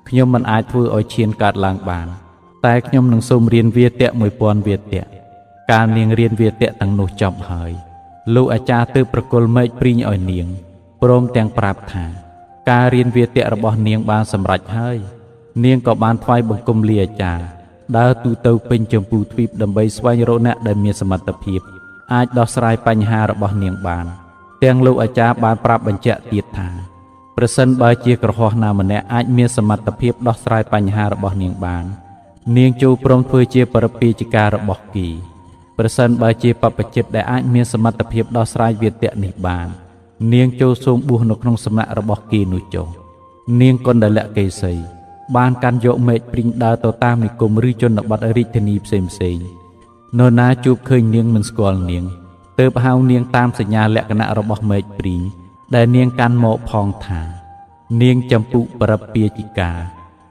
ខ្ញុំមិនអាចធ្វើឲ្យឈានកើតឡើងបានតែខ្ញុំនឹងសូមរៀនវាតៈ1000វាតៈកាលនាងរៀនវាតៈទាំងនោះចប់ហើយលោកអាចារ្យទើបប្រគល់មែកព្រីងឲ្យនាងព្រមទាំងប្រាប់ថាការរៀនវាតៈរបស់នាងបានសម្រេចហើយនាងក៏បានថ្វាយបង្គំលាអាចារ្យដើរទូទៅពេញចម្ពូទ្វីបដើម្បីស្វែងរកអ្នកដែលមានសមត្ថភាពអាចដោះស្រាយបញ្ហារបស់នាងបានទាំងលោកអាចារ្យបានប្រាប់បញ្ជាក់ទៀតថាប្រសិនបើជាក្រហោះណាម្នាក់អាចមានសមត្ថភាពដោះស្រាយបញ្ហារបស់នាងបាននាងចូលព្រមធ្វើជាបរិពាជិការបស់គីប្រសិនបើជាបព្វជិតដែលអាចមានសមត្ថភាពដោះស្រាយវាទៈនេះបាននាងចូលសូមបួសនៅក្នុងសំណាក់របស់គីនោះចុះនាងកុណ្ដលកេសីបានកាន់យកមែកព្រីងដើរទៅតាមនិគមឬជនបទរាជធានីផ្សេងផ្សេងនរណាជួបឃើញនាងមិនស្គាល់នាងទើបហៅនាងតាមសញ្ញាលក្ខណៈរបស់មែកព្រីងដែលនាងកាន់មកផងថានាងចម្ពុបរិពាជិកា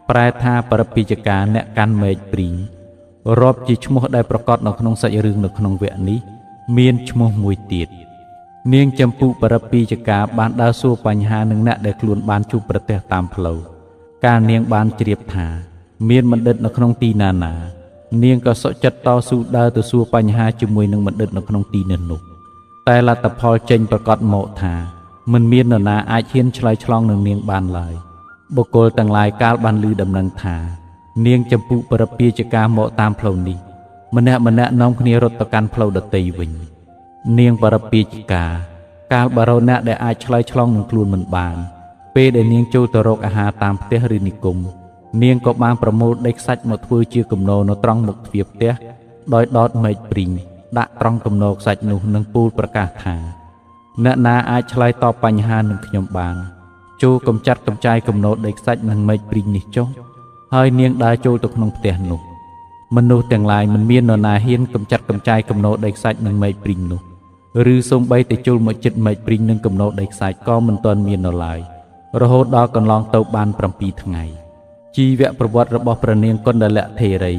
ប្រែថាបរិពាជិកាអ្នកកាន់មែកព្រីងរាប់ជាឈ្មោះដែលប្រកបនៅក្នុងសាច់រឿងនៅក្នុងវគ្គនេះមានឈ្មោះមួយទៀតនាងចម្ពុបរិពាជិកាបានដើរសួរបញ្ហានឹងអ្នកដែលខ្លួនបានជួបប្រទះតាមផ្លូវកាលនាងបានជ្រាបថាមានបណ្ឌិតនៅក្នុងទីណាណានាងក៏សុខចិត្តតស៊ូដើរទៅសួរបញ្ហាជាមួយនឹងបណ្ឌិតនៅក្នុងទីនោះតែលទ្ធផលចេញប្រកាសមកថាមិនមាននរណាអាចហ៊ានឆ្លើយឆ្លងនឹងនាងបានឡើយបុគ្គលទាំងឡាយកាលបានឮដំណឹងថានាងចម្ពុបរិពាជិកាមកតាមផ្លូវនេះម្នាក់ម្នាក់នាំគ្នារត់ទៅកាន់ផ្លូវដទៃវិញនាងបរិពាជិកាកាលបើរកអ្នកដែលអាចឆ្លើយឆ្លងនឹងខ្លួនមិនបានពេលដែលនាងចូលទៅរកអាហារតាមផ្ទះឬនិគមនាងក៏បានប្រមូលដីខ្សាច់មកធ្វើជាគំនរនៅត្រង់មុខទ្វារផ្ទះដោយដោតមែកព្រីងដាក់ត្រង់គំនរខ្សាច់នោះនឹងពូលប្រកាសថាអ្នកណាអាចឆ្លើយតបបញ្ហានឹងខ្ញុំបានចូលកំចាត់កំចាយគំនរដីខ្សាច់និងមែកព្រីងនេះចុះហើយនាងដើរចូលទៅក្នុងផ្ទះនោះមនុស្សទាំងឡាយមិនមាននរណាហ៊ានកំចាត់កំចាយគំនរដីខ្សាច់និងមែកព្រីងនោះឬសូម្បីតែចូលមកចិត្តមែកព្រីងនិងគំនរដីខ្សាច់ក៏មិនទាន់មាននៅឡើយរហូតដល់កន្លងទៅបាន7ថ្ងៃជីវប្រវត្តិរបស់ព្រះនាងកុណ្ដលថេរី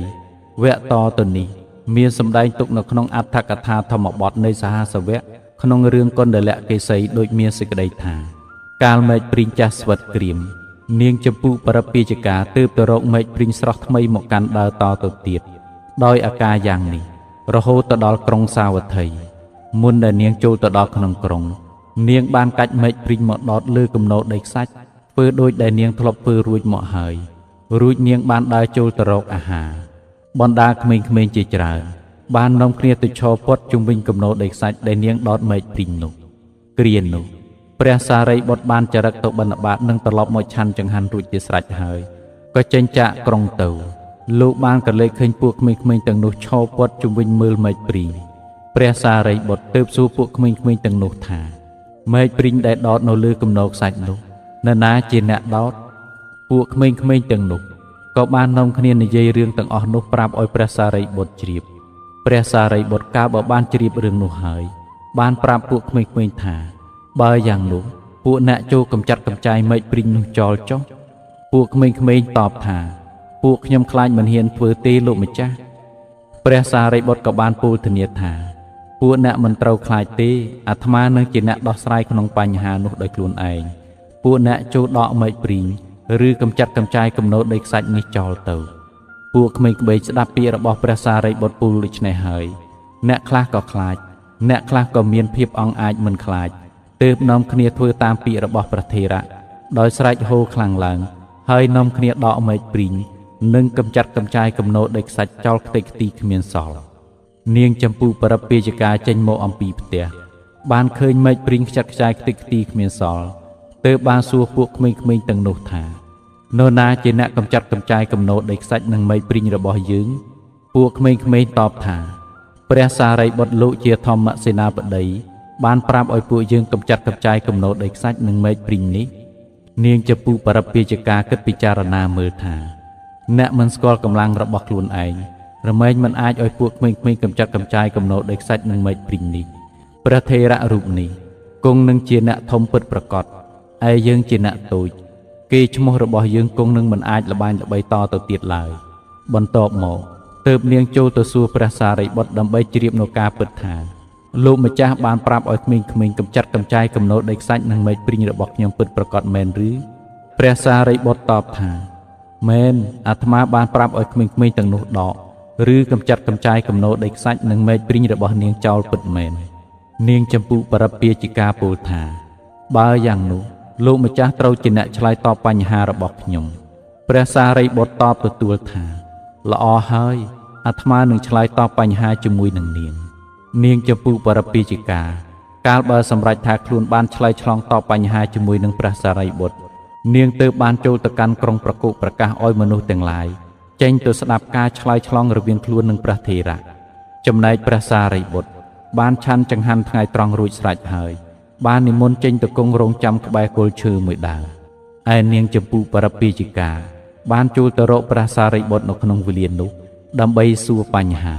វគ្គតទៅនេះមានសម្ដែងទុកនៅក្នុងអត្ថកថាធម្មបទនៃសហសវៈក្នុងរឿងកុណ្ដលកេសីដូចមានសេចក្តីថាកាលមែកព្រីងចាស់ស្វិតក្រៀមនាងចម្ពុបរិពាជិកាទើបទៅរកមែកព្រីងស្រស់ថ្មីមកកាន់ដើរតទៅទៀតដោយអាការយ៉ាងនេះរហូតទៅដល់ក្រុងសាវត្ថីមុនដែលនាងចូលទៅដល់ក្នុងក្រុងនាងបានកាច់មែកព្រីងមកដោតលើគំនរដីខ្សាច់ធ្វើដូចដែលនាងធ្លាប់ធ្វើរួចមកហើយរួចនាងបានដើរចូលទៅរកអាហារបណ្ដាក្មេងៗជាច្រើនបាននាំគ្នាទៅឈរព័ទ្ធជុំវិញគំនរដីខ្សាច់ដែលនាងដោតមែកព្រីងនោះគ្រានោះព្រះសារីបុត្របានចរិកទៅបិណ្ឌបាតនិងត្រឡប់មកឆាន់ចង្ហាន់រួចជាស្រេចហើយក៏ចេញចាកក្រុងទៅលោកបានក្រឡេកឃើញពួកក្មេងៗទាំងនោះឈរព័ទ្ធជុំវិញមើលមែកព្រីង ព្រះសារីបុត្រទើបសួរពួកក្មេងៗទាំងនោះថា មែកព្រីងដែលដោតនៅលើគំនរខ្សាច់នោះនរណាជាអ្នកដោតពួកក្មេងៗទាំងនោះក៏បាននាំគ្នានិយាយរឿងទាំងអស់នោះប្រាប់ឲ្យព្រះសារីបុត្រជ្រាបព្រះសារីបុត្រកាលបើបានជ្រាបរឿងនោះហើយបានប្រាប់ពួកក្មេងៗថាបើយ៉ាងនោះពួកអ្នកចូលកំចាត់កំចាយមែកព្រីងនោះចោលចុះពួកក្មេងៗតបថាពួកខ្ញុំខ្លាចមិនហ៊ានធ្វើទេលោកម្ចាស់ព្រះសារីបុត្រក៏បានពោលធានាថាពួកអ្នកមិនត្រូវខ្លាចទេអាត្មានឹងជាអ្នកដោះស្រាយក្នុងបញ្ហានោះដោយខ្លួនឯងពួកអ្នកចូលដកមែកព្រីងឬកំចាត់កំចាយគំនរដីខ្សាច់នេះចោលទៅពួកក្មេងៗស្ដាប់ពាក្យរបស់ព្រះសារីបុត្រពូលដូច្នេះហើយអ្នកខ្លះក៏ខ្លាចអ្នកខ្លះក៏មានភាពអង់អាចមិនខ្លាចទើបនាំគ្នាធ្វើតាមពាក្យរបស់ព្រះថេរៈដោយស្រែកហូរខ្លាំងឡើងហើយនាំគ្នាដកមែកព្រីងនិងកំចាត់កំចាយគំនរដីខ្សាច់ចោលខ្ទេចខ្ទីគ្មានសល់នាងចម្ពូបរិពាជកាចេញមកអំពីផ្ទះបានឃើញមែកព្រីងខ្ចាត់ខ្ចាយខ្ទេចខ្ទីគ្មានសល់ទើបបានសួរពួកក្មេងៗទាំងនោះថានរណាជាអ្នកកំចាត់កំចាយគំនរដីខ្សាច់និងមែកព្រីងរបស់យើងពួកក្មេងៗតបថាព្រះសារីបុត្រលោកជាធម្មសេនាបតីបានប្រាប់ឲ្យពួកយើងកំចាត់កំចាយគំនរដីខ្សាច់និងមែកព្រីងនេះនាងចម្ពូបរិពាជកាគិតពិចារណាមើលថាអ្នកមិនស្គាល់កម្លាំងរបស់ខ្លួនឯងរមែងមិនអាចឲ្យពួកក្មេងៗកំចាត់កំចាយគំនរដីខ្សាច់និងមែកព្រីងនេះព្រះថេរៈរូបនេះគង់នឹងជាអ្នកធំពិតប្រាកដឯយើងជាអ្នកតូចគេឈ្មោះរបស់យើងគង់នឹងមិនអាចល្បាញល្បីតទៅទៀតឡើយបន្ទាប់មកទើបនាងចូលទៅសួរព្រះសារីបុត្រដើម្បីជ្រាបនៅការពិតថាលោកម្ចាស់បានប្រាប់ឲ្យក្មេងៗកំចាត់កំចាយគំនរដីខ្សាច់និងមែកព្រីងរបស់ខ្ញុំពិតប្រាកដមែនឬព្រះសារីបុត្រតបថាមែនអាត្មាបានប្រាប់ឲ្យក្មេងៗទាំងនោះដកឬកំចាត់កំចាយគំនរដីខ្សាច់និងមែកព្រីងរបស់នាងចោលពិតមែននាងចម្ពូបរិពាជកាពោលថាបើយ៉ាងនោះលោកម្ចាស់ត្រូវជាអ្នកឆ្លើយតបបញ្ហារបស់ខ្ញុំព្រះសារីបុត្រតបទទួលថាល្អហើយអាត្មានឹងឆ្លើយតបបញ្ហាជាមួយនឹងនាងនាងចម្ពូបរិពាជកាកាលបើសម្រេចថាខ្លួនបានឆ្លើយឆ្លងតបបញ្ហាជាមួយនឹងព្រះសារីបុត្រនាងទើបបានចូលទៅកាន់ក្រុងប្រកុប្រកាសឲ្យមនុស្សទាំងឡាយចេញទៅស្ដាប់ការឆ្លើយឆ្លងរវាងខ្លួននិងព្រះថេរៈចំណែកព្រះសារីបុត្របានឆាន់ចង្ហាន់ថ្ងៃត្រង់រួចស្រេចហើយបាននិមន្តចេញទៅគង់រងចាំក្បែរគល់ឈើមួយដើមឯនាងចម្ពូបរិពាជកាបានចូលទៅរកព្រះសារីបុត្រនៅក្នុងវេលានោះដើម្បីសួរបញ្ហា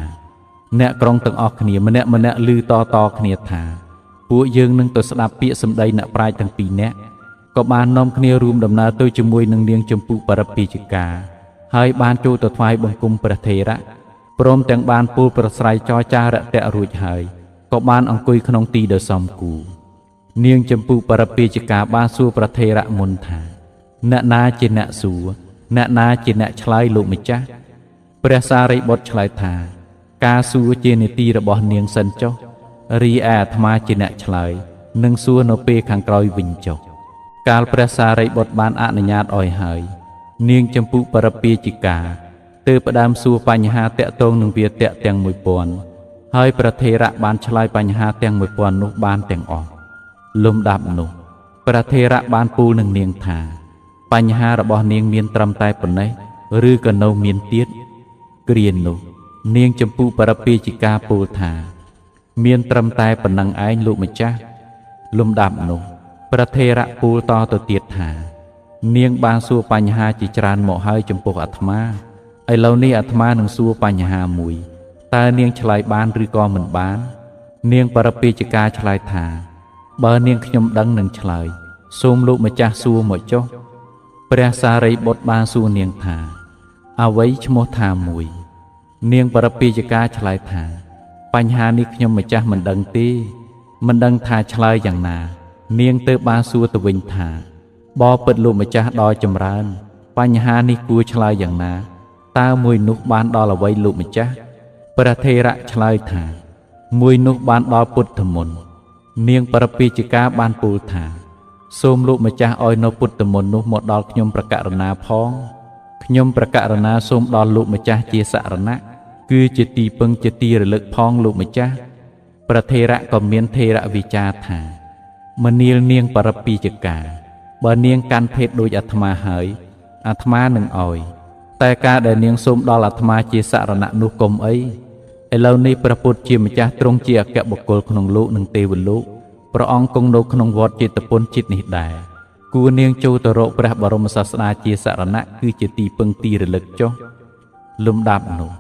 អ្នកក្រុងទាំងអស់គ្នាម្នាក់ម្នាក់ឮតតគ្នាថាពួកយើងនឹងទៅស្ដាប់ពាក្យសម្ដីអ្នកប្រាជ្ញទាំងពីរនាក់ក៏បាននាំគ្នារួមដំណើរទៅជាមួយនឹងនាងចម្ពូបរិពាជកាហើយបានចូលទៅថ្វាយបង្គំព្រះថេរៈព្រមទាំងបានពោលប្រស្រ័យចរចារតៈរួចហើយក៏បានអង្គុយក្នុងទីដ៏សមគួរនាងចម្ពូបរិពាជកាបានសួរព្រះថេរៈមុនថាអ្នកណាជាអ្នកសួរអ្នកណាជាអ្នកឆ្លើយលោកម្ចាស់ព្រះសារីបុត្រឆ្លើយថាការសួរជានីតិរបស់នាងសិនចុះរីឯអាត្មាជាអ្នកឆ្លើយនឹងសួរនៅពេលខាងក្រោយវិញចុះកាលព្រះសារីបុត្របានអនុញ្ញាតឲ្យហើយនាងចម្ពូបរិពាជកាទើបផ្ដើមសួរបញ្ហាតាក់ទងនឹងវាតៈទាំង1000ហើយព្រះថេរៈបានឆ្លើយបញ្ហាទាំង1000នោះបានទាំងអស់លំដាប់នោះព្រះថេរៈបានពូលនឹងនាងថាបញ្ហារបស់នាងមានត្រឹមតែប៉ុណ្ណេះឬក៏នៅមានទៀតគ្រានោះនាងចម្ពូបរិពាជកាពោលថាមានត្រឹមតែប៉ុណ្ណឹងឯងលោកម្ចាស់លំដាប់នោះព្រះថេរៈពូលតទៅទៀតថានាងបានសួរបញ្ហាជាច្រើនមកហើយចំពោះអាត្មាឥឡូវនេះអាត្មានឹងសួរបញ្ហាមួយតើនាងឆ្លើយបានឬក៏មិនបាននាងបរិពាជកាឆ្លើយថាបើនាងខ្ញុំដឹងនឹងឆ្លើយសូមលោកម្ចាស់សួរមកចុះព្រះសារីបុត្របានសួរនាងថាអ្វីឈ្មោះថាមួយនាងបរិពាជកាឆ្លើយថាបញ្ហានេះខ្ញុំម្ចាស់មិនដឹងទេមិនដឹងថាឆ្លើយយ៉ាងណានាងទើបបានសួរទៅវិញថាបពិតលោកម្ចាស់ដល់ចម្រើនបញ្ហានេះគួរឆ្លើយយ៉ាងណាតើមួយនោះបានដល់អ្វីលោកម្ចាស់ព្រះថេរៈឆ្លើយថាមួយនោះបានដល់ពុទ្ធមន្តនាងបរិពាជកាបានពោលថាសូមលោកម្ចាស់ឲ្យនៅពុទ្ធមន្តនោះមកដល់ខ្ញុំប្រករណាផងខ្ញុំប្រករណាសូមដល់លោកម្ចាស់ជាសរណៈគឺជាទីពឹងជាទីរលឹកផងលោកម្ចាស់ព្រះថេរៈក៏មានថេរវិចារថាមនាលនាងបរិពាជកាបើនាងកាន់ភេទដូចអាត្មាហើយអាត្មានឹងឲ្យតែការដែលនាងសូមដល់អាត្មាជាសរណៈនោះកុំអី ឥឡូវនេះព្រះពុទ្ធជាម្ចាស់ទ្រង់ជាអគ្គបុគ្គលក្នុងលោកនិងទេវលោក ព្រះអង្គគង់នៅក្នុងវត្តចេតពុនជាតិនេះដែរគួរនាងចូលទៅរកព្រះបរមសាស្តាជាសរណៈគឺជាទីពឹងទីរលឹកចុះលំដាប់នោះ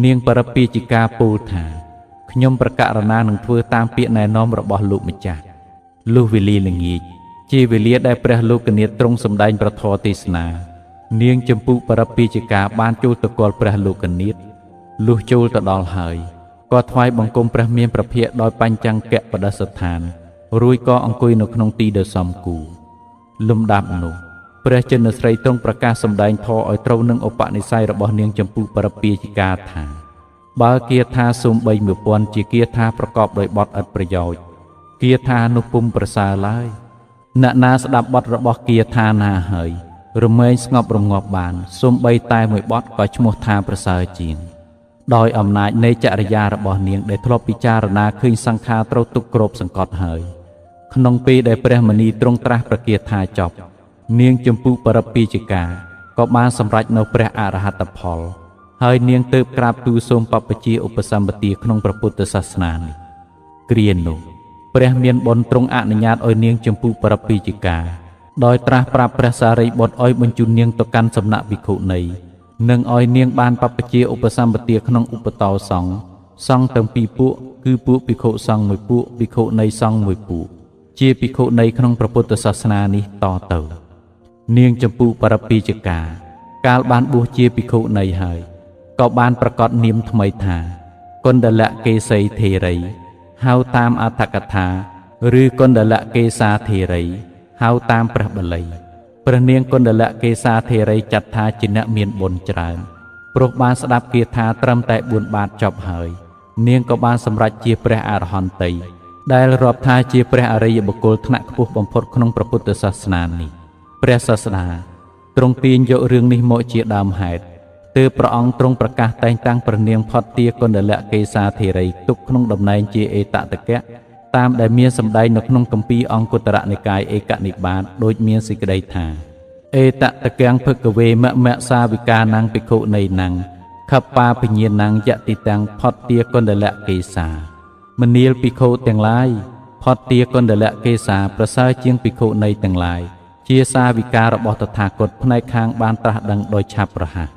នាងបរពាជិកាពោលថាខ្ញុំប្រកាសណានឹងធ្វើតាមពាក្យណែនាំរបស់លោកម្ចាស់លុះវេលាល្ងាចជាវេលាដែលព្រះលោកនាថទ្រង់សម្ដែងប្រធរទេសនានាងចម្ពុបរពាជិកាបានចូលទៅគាល់ព្រះលោកនាថលុះចូលទៅដល់ហើយក៏ថ្វាយបង្គំព្រះមានព្រះភិក្ខដោយបញ្ចង្គបដិស្ថានរួចក៏អង្គុយនៅក្នុងទីដ៏សមគួរលំដាប់នោះព្រះចិនស្រីទ្រង់ប្រកាសសម្ដែងធម៌ឲ្យត្រូវនឹងឧបនិស្ស័យរបស់នាងចម្ពុបរពាជិកាថាបើគាថាសូម្បី1000ជាគាថាប្រកបដោយបទឥតប្រយោជន៍គាថានោះពុំប្រសើរឡើយអ្នកណាស្ដាប់បទរបស់គាថាណាហើយរមែងស្ងប់រងាប់បានសូម្បីតែមួយបទក៏ឈ្មោះថាប្រសើរជាងដោយអំណាចនៃចរិយារបស់នាងដែលធ្លាប់ពិចារណាឃើញសង្ខារត្រូវទុកគ្របសង្កត់ហើយក្នុងពេលដែលព្រះមនីទ្រង់ត្រាស់ប្រគាថាចប់នាងចម្ពុបរពាជិកាក៏បានសម្រេចនៅព្រះអរហត្តផលហើយនាងទើបក្រាបទូលសូមបព្វជិឧបសម្បទាក្នុងព្រះពុទ្ធសាសនានេះគ្រានោះព្រះមានបុណ្យទ្រង់អនុញ្ញាតឲ្យនាងចម្ពុបរពាជិកាដោយត្រាស់ប្រាប់ព្រះសារីបុត្រឲ្យបញ្ជូននាងទៅកាន់សំណាក់ភិក្ខុនីនិងឲ្យនាងបានបព្វជិឧបសម្បទាក្នុងឧបតោសង្ឃសង្ឃទាំងពីរពួកគឺពួកភិក្ខុសង្ឃមួយពួកភិក្ខុនីសង្ឃមួយពួកជាភិក្ខុនីក្នុងព្រះពុទ្ធសាសនានេះតទៅនាងចម្ពុបរពាជិកាកាលបានបួសជាភិក្ខុនីហើយក៏បានប្រកាសនាមថ្មីថាកុណ្ដលកេសីធេរីហៅតាមអត្ថកថាឬកុណ្ដលកេសាធេរីហៅតាមព្រះបាលីព្រះនាងកុណ្ដលកេសាធេរីចាត់ថាជាអ្នកមានបុណ្យច្រើនព្រោះបានស្ដាប់គាថាត្រឹមតែ4បាតចប់ហើយនាងក៏បានសម្រេចជាព្រះអរហន្តីដែលរាប់ថាជាព្រះអរិយបុគ្គលថ្នាក់ខ្ពស់បំផុតក្នុងព្រះពុទ្ធសាសនានេះព្រះសាស្តាទ្រង់ទាញយករឿងនេះមកជាដើមហេតុទើបព្រះអង្គទ្រង់ប្រកាសតែងតាំងព្រះនាងផុតទាកុណ្ដលកេសាធេរីទុកក្នុងតំណែងជាអេតតកៈតាមដែលមានសម្ដែងនៅក្នុងគម្ពីរអង្គុត្តរនិកាយឯកនិបាតដូចមានសេចក្តីថាអេតតកាំងភគវេមមសាវិកានੰភិក្ខុនីនੰខបាពញានੰយតិតាំងផុតទាកុណ្ដលកេសាមនាលភិក្ខុទាំងឡាយផុតទាកុណ្ដលកេសាប្រសើរជាងភិក្ខុនីទាំងឡាយជាសាវិការបស់តថាគតផ្នែកខាងបានត្រាស់ដឹងដោយឆាប់រហ័ស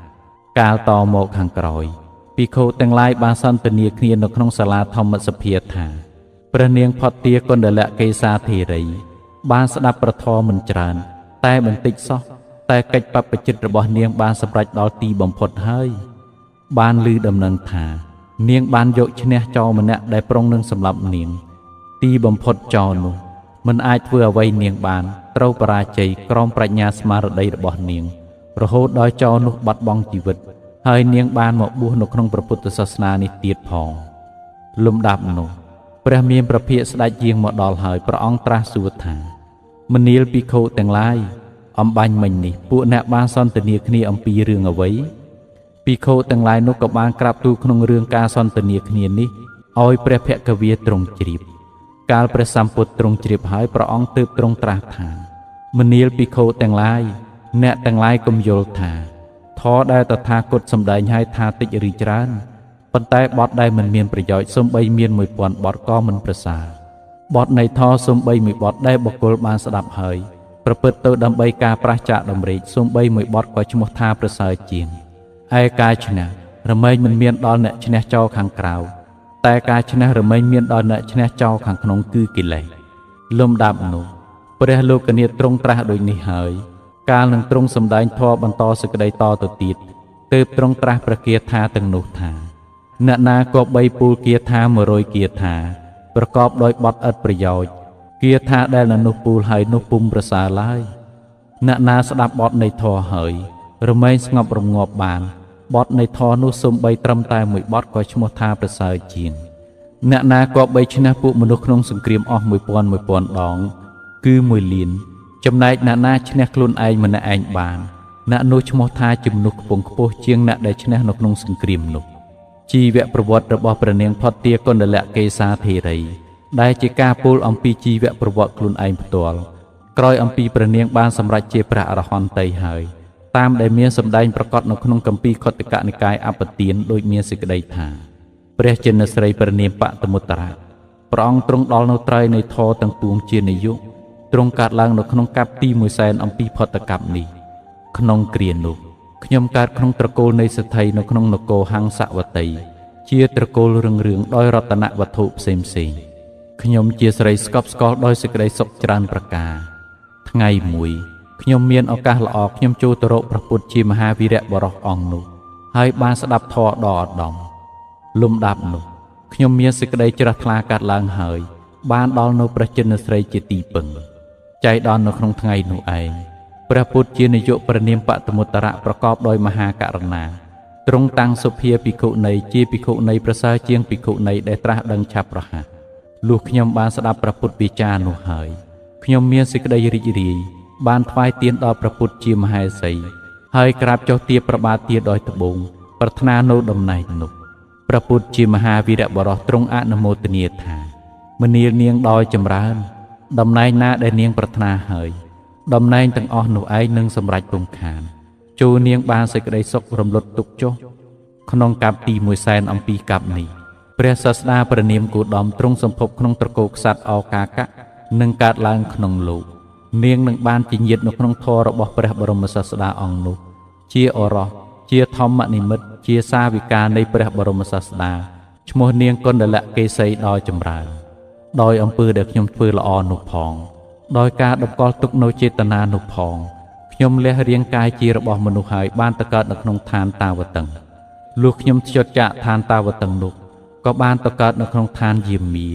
កាលតមកខាងក្រោយភិក្ខុទាំងឡាយបានសន្ទនាគ្នានៅក្នុងសាលាធម្មសភាថាព្រះនាងផុតទាកុណ្ដលកេសាធេរីបានស្ដាប់ប្រធមមិនច្រើនតែបន្តិចសោះតែកិច្ចបព្វជិតរបស់នាងបានសម្រេចដល់ទីបំផុតហើយបានឮដំណឹងថានាងបានយកឈ្នះចោរម្នាក់ដែលប្រុងនឹងសម្លាប់នាងទីបំផុតចោរនោះមិនអាចធ្វើអ្វីនាងបានត្រូវបរាជ័យក្រោមប្រាជ្ញាស្មារតីរបស់នាងរហូតដល់ចោរនោះបាត់បង់ជីវិតហើយនាងបានមកបួសនៅក្នុងព្រះពុទ្ធសាសនានេះទៀតផងលំដាប់នោះព្រះមានព្រះភិក្ខស្ដេចយាងមកដល់ហើយព្រះអង្គត្រាស់សួរថាមនាលភិក្ខុទាំងឡាយអំបញ្ញមិញនេះពួកអ្នកបានសន្ទនាគ្នាអំពីរឿងអ្វីភិក្ខុទាំងឡាយនោះក៏បានក្រាបទូលក្នុងរឿងការសន្ទនាគ្នានេះឲ្យព្រះភគវីទ្រង់ជ្រាបកាលព្រះសម្ពុទ្ធទ្រង់ជ្រាបហើយព្រះអង្គទើបទ្រង់ត្រាស់ថាមនាលភិក្ខុទាំងឡាយអ្នកទាំងឡាយកុំយល់ថាធម៌ដែលតថាគតសម្ដែងឲ្យថាតិចឬច្រើនប៉ុន្តែបទដែលមិនមានប្រយោជន៍សូម្បីមាន1000បទក៏មិនប្រសើរបទនៃធម៌សូម្បីមួយបទដែលបុគ្គលបានស្ដាប់ហើយប្រព្រឹត្តទៅដើម្បីការប្រឆាចដំរេកសូម្បីមួយបទក៏ឈ្មោះថាប្រសើរជាងឯការឈ្នះរមែងមិនមានដល់អ្នកឈ្នះចោលខាងក្រៅតែការឈ្នះរមែងមានដល់អ្នកឈ្នះចោលខាងក្នុងគឺកិលេសលំដាប់នោះព្រះលោកនាថទ្រង់ត្រាស់ដូចនេះហើយកាលនឹងទ្រង់សម្ដែងធម៌បន្តសេចក្តីតទៅទៀតទើបទ្រង់ត្រាស់ព្រះគាថាទាំងនោះថាអ្នកណាក៏បីពូលគាថា100គាថាប្រកបដោយបទឥតប្រយោជន៍គាថាដែលនៅនោះពូលហើយនោះពុំប្រសើរឡើយអ្នកណាស្ដាប់បទនៃធម៌ហើយរមែងស្ងប់រងាប់បានបទនៃធម៌នោះសូម្បីត្រឹមតែមួយបទក៏ឈ្មោះថាប្រសើរជាងអ្នកណាក៏បីឈ្នះពួកមនុស្សក្នុងសង្គ្រាមអស់1000 1000ដងគឺ1លានចំណែកអ្នកណាឈ្នះខ្លួនឯងម្នាក់ឯងបានអ្នកនោះឈ្មោះថាជំនុះខ្ពង់ខ្ពស់ជាងអ្នកដែលឈ្នះនៅក្នុងសង្គ្រាមនោះជីវប្រវត្តិរបស់ព្រះនាងផុតទាកុណ្ដលកេសាធេរីដែលជាការពោលអំពីជីវប្រវត្តិខ្លួនឯងផ្ទាល់ក្រោយអំពីព្រះនាងបានសម្រេចជាព្រះអរហន្តីហើយតាមដែលមានសម្ដែងប្រកាសនៅក្នុងគម្ពីរខុទ្ទកនិកាយអបទានដូចមានសេចក្តីថាព្រះចិនស្រីព្រះនាមបតមុត្តរៈ ព្រះអង្គទ្រង់ដល់នៅត្រៃនៃធម៌ទាំងពួងជានាយកទ្រង់កើតឡើងនៅក្នុងកັບទី1សែនអំពីផុតកັບនេះក្នុងគ្រានោះខ្ញុំកើតក្នុងត្រកូលនៃសេដ្ឋីនៅក្នុងនគរហង្សវតីជាត្រកូលរឿងរឿងដោយរតនវត្ថុផ្សេងផ្សេងខ្ញុំជាស្រីស្កប់ស្កល់ដោយសេចក្តីសុខច្រើនប្រការថ្ងៃមួយខ្ញុំមានឱកាសល្អខ្ញុំចូលទៅរកព្រះពុទ្ធជាមហាវីរៈបុរសអង្គនោះហើយបានស្ដាប់ធម៌ដ៏ឧត្តមលំដាប់នោះខ្ញុំមានសេចក្តីជ្រះថ្លាកាត់ឡើងហើយបានដល់នៅព្រះជិនស្រីជាទីពឹងចៃដន្យនៅក្នុងថ្ងៃនោះឯងព្រះពុទ្ធជានាយកព្រះនាមបតមុត្តរៈប្រកបដោយមហាករុណាទ្រង់តាំងសុភាភិក្ខុនីជាភិក្ខុនីប្រសើរជាងភិក្ខុនីដែលត្រាស់ដឹងឆាប់រហ័សលុះខ្ញុំបានស្ដាប់ព្រះពុទ្ធវាចានោះហើយខ្ញុំមានសេចក្តីរីករាយបានថ្វាយទានដល់ព្រះពុទ្ធជាមហេសីហើយក្រាបចុះទាបព្រះបាទទាដោយត្បូងប្រាថ្នានៅតំណែងនោះព្រះពុទ្ធជាមហាវីរបុរសទ្រង់អនុមោទនាថាមនាលនាងដោយចម្រើនតំណែងណាដែលនាងប្រាថ្នាហើយតំណែងទាំងអស់នោះឯងនឹងសម្រេចពុំខានចូលនាងបានសេចក្តីសុខរំលត់ទុកចុះក្នុងកັບទី1សែនអំពីកັບនេះព្រះសាស្តាព្រះនាមគោតមទ្រង់សម្ភពក្នុងត្រកូលក្សត្រអកាកៈនឹងកើតឡើងក្នុងលោកនាងនឹងបានជាញាតិនៅក្នុងធម៌របស់ព្រះបរមសាស្តាអង្គនោះជាអរោះជាធម្មនិមិត្តជាសាវិកានៃព្រះបរមសាស្តាឈ្មោះនាងកុណ្ដលកេសីដោយចម្រើនដោយអំពើដែលខ្ញុំធ្វើល្អនោះផងដោយការតម្កល់ទុកនៅចេតនានោះផងខ្ញុំលះរាងកាយជារបស់មនុស្សហើយបានទៅកើតនៅក្នុងឋានតាវតឹងលុះខ្ញុំធ្យុត្តចាកឋានតាវតឹងនោះក៏បានទៅកើតនៅក្នុងឋានយាមា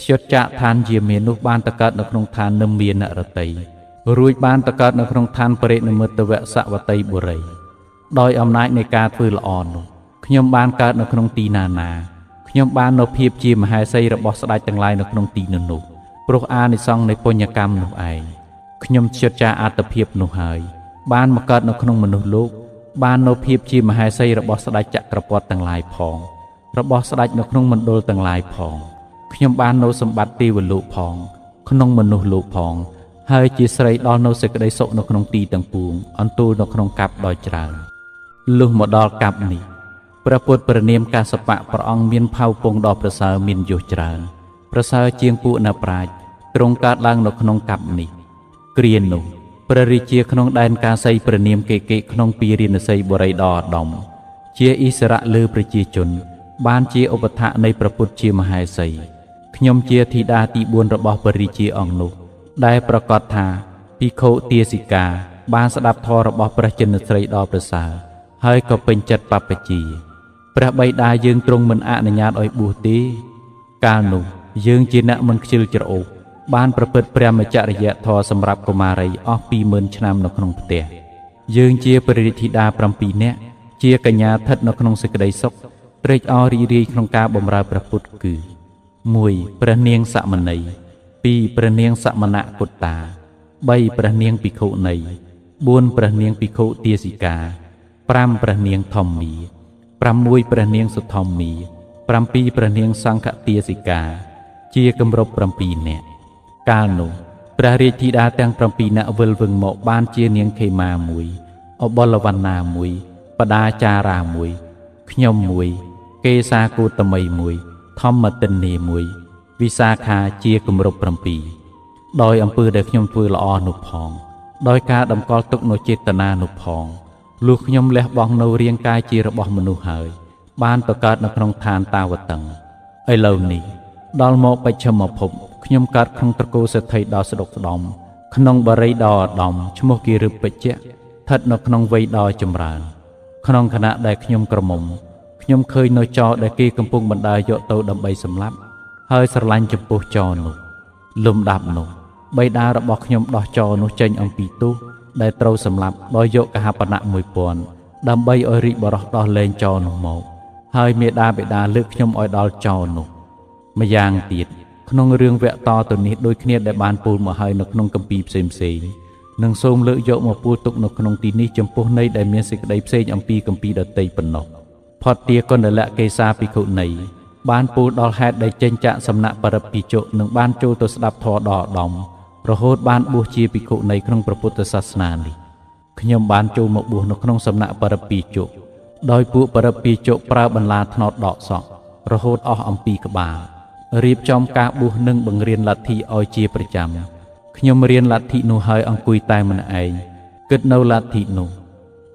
ធ្យុត្តចាកឋានយាមានោះបានទៅកើតនៅក្នុងឋាននិមានរតីរួចបានទៅកើតនៅក្នុងឋានបរិនិមិត្តវសវតីបុរីដោយអំណាចនៃការធ្វើល្អនោះខ្ញុំបានកើតនៅក្នុងទីណាណាខ្ញុំបាននៅភាពជាមហេសីរបស់ស្ដេចទាំងឡាយនៅក្នុងទីនោះព្រោះអានិសង្សនៃបុញ្ញកម្មនោះឯងខ្ញុំធ្យុត្តចាកអត្តភាពនោះហើយបានមកកើតនៅក្នុងមនុស្សលោកបាននៅភាពជាមហេសីរបស់ស្ដេចចក្រពត្តិទាំងឡាយផងរបស់ស្ដេចនៅក្នុងមណ្ឌលទាំងឡាយផងខ្ញុំបាននៅសម្បត្តិទេវលោកផងក្នុងមនុស្សលោកផងហើយជាស្រីដល់នៅសេចក្តីសុខនៅក្នុងទីទាំងពួងអន្ទូលនៅក្នុងកັບដោយច្រើនលុះមកដល់កັບនេះព្រះពុទ្ធព្រះនាមកាសបៈព្រះអង្គមានផៅពងដ៏ប្រសើរមានយសច្រើនប្រសើរជាងពួកអ្នកប្រាជ្ញទ្រង់កើតឡើងនៅក្នុងកັບនេះគ្រានោះព្រះរាជាក្នុងដែនកាសីព្រះនាមកេកេក្នុងពីរាណសីបុរីដ៏ឧត្តមជាអិសរៈលើប្រជាជនបានជាឧបថៈនៃព្រះពុទ្ធជាមហេសីខ្ញុំជាធីតាទី4របស់ព្រះរាជាអង្គនោះដែលប្រកាសថាភិក្ខុទាសិកាបានស្ដាប់ធម៌របស់ព្រះជិនស្រីដ៏ប្រសើរហើយក៏ពេញចិត្តបព្វជិព្រះបិតាយើងទ្រង់មិនអនុញ្ញាតឲ្យបួសទេកាលនោះយើងជាអ្នកមិនខ្ជិលច្រអូសបានប្រព្រឹត្តព្រះមច្ចរិយធម៌សម្រាប់កុមារីអស់20000ឆ្នាំនៅក្នុងផ្ទះយើងជាព្រះរាជធីតា7នាក់ជាកញ្ញាស្ថិតនៅក្នុងសេចក្តីសុខត្រេកអររីករាយក្នុងការបម្រើព្រះពុទ្ធគឺ1ព្រះនាងសមណី2ព្រះនាងសមណគុត្តា3ព្រះនាងភិក្ខុនី4ព្រះនាងភិក្ខុទាសិកា5ព្រះនាងធម្មា6ព្រះនាងសុធម្មា7ព្រះនាងសង្ឃទាសិកាជាគម្រប់7នាក់កាលនោះព្រះរាជធីតាទាំង7នាក់វិលវឹងមកបានជានាងខេមាមួយអបលវណ្ណាមួយបដាចារាមួយខ្ញុំមួយ គេសាគោតមីមួយធម្មទិន្នីមួយវិសាខាជាគម្រប់7ដោយអំពើដែលខ្ញុំធ្វើល្អនោះផងដោយការតម្កល់ទុកនៅចេតនានោះផងលុះខ្ញុំលះបង់នៅរាងកាយជារបស់មនុស្សហើយបានទៅកើតនៅក្នុងឋានតាវតឹងឥឡូវនេះដល់មកបច្ឆិមភពខ្ញុំកើតក្នុងត្រកូលសេដ្ឋីដ៏ស្ដុកស្ដំក្នុងបរិយដ៏ឧត្តមឈ្មោះគិរិបច្ចៈស្ថិតនៅក្នុងវ័យដ៏ចម្រើនក្នុងខណៈដែលខ្ញុំក្រមុំខ្ញុំឃើញនៅចោរដែលគេកំពុងបណ្ដើរយកទៅដើម្បីសម្លាប់ហើយស្រឡាញ់ចំពោះចោរនោះលំដាប់នោះបិតារបស់ខ្ញុំដោះចោរនោះចេញអំពីទោសដែលត្រូវសម្លាប់ដោយយកកហបណៈ1000ដើម្បីឲ្យរាជបរោះដោះលែងចោរនោះមកហើយមេដាបិតាលើកខ្ញុំឲ្យដល់ចោរនោះម្យ៉ាងទៀតក្នុងរឿងវគ្គតទៅនេះដូចគ្នាដែលបានពូលមកហើយនៅក្នុងគម្ពីរផ្សេងផ្សេងនិងសូមលើកយកមកពូលទុកនៅក្នុងទីនេះចំពោះន័យដែលមានសេចក្តីផ្សេងអំពីគម្ពីរដទៃប៉ុណ្ណោះផុតទាកុណ្ដលកេសាភិក្ខុនីបានពូលដល់ហេតុដែលចេញចាកសំណាក់បរិបិជុនិងបានចូលទៅស្ដាប់ធម៌ដ៏ឧត្តមរហូតបានបួសជាភិក្ខុនីក្នុងព្រះពុទ្ធសាសនានេះខ្ញុំបានចូលមកបួសនៅក្នុងសំណាក់បរិបិជុដោយពួកបរិបិជុប្រើបន្លាថ្នោតដកសក់រហូតអស់អំពីក្បាល រៀបចំការបួសនិងបង្រៀនលទ្ធិឲ្យជាប្រចាំខ្ញុំរៀនលទ្ធិនោះហើយអង្គុយតែម្នាក់ឯងគិតនៅលទ្ធិនោះ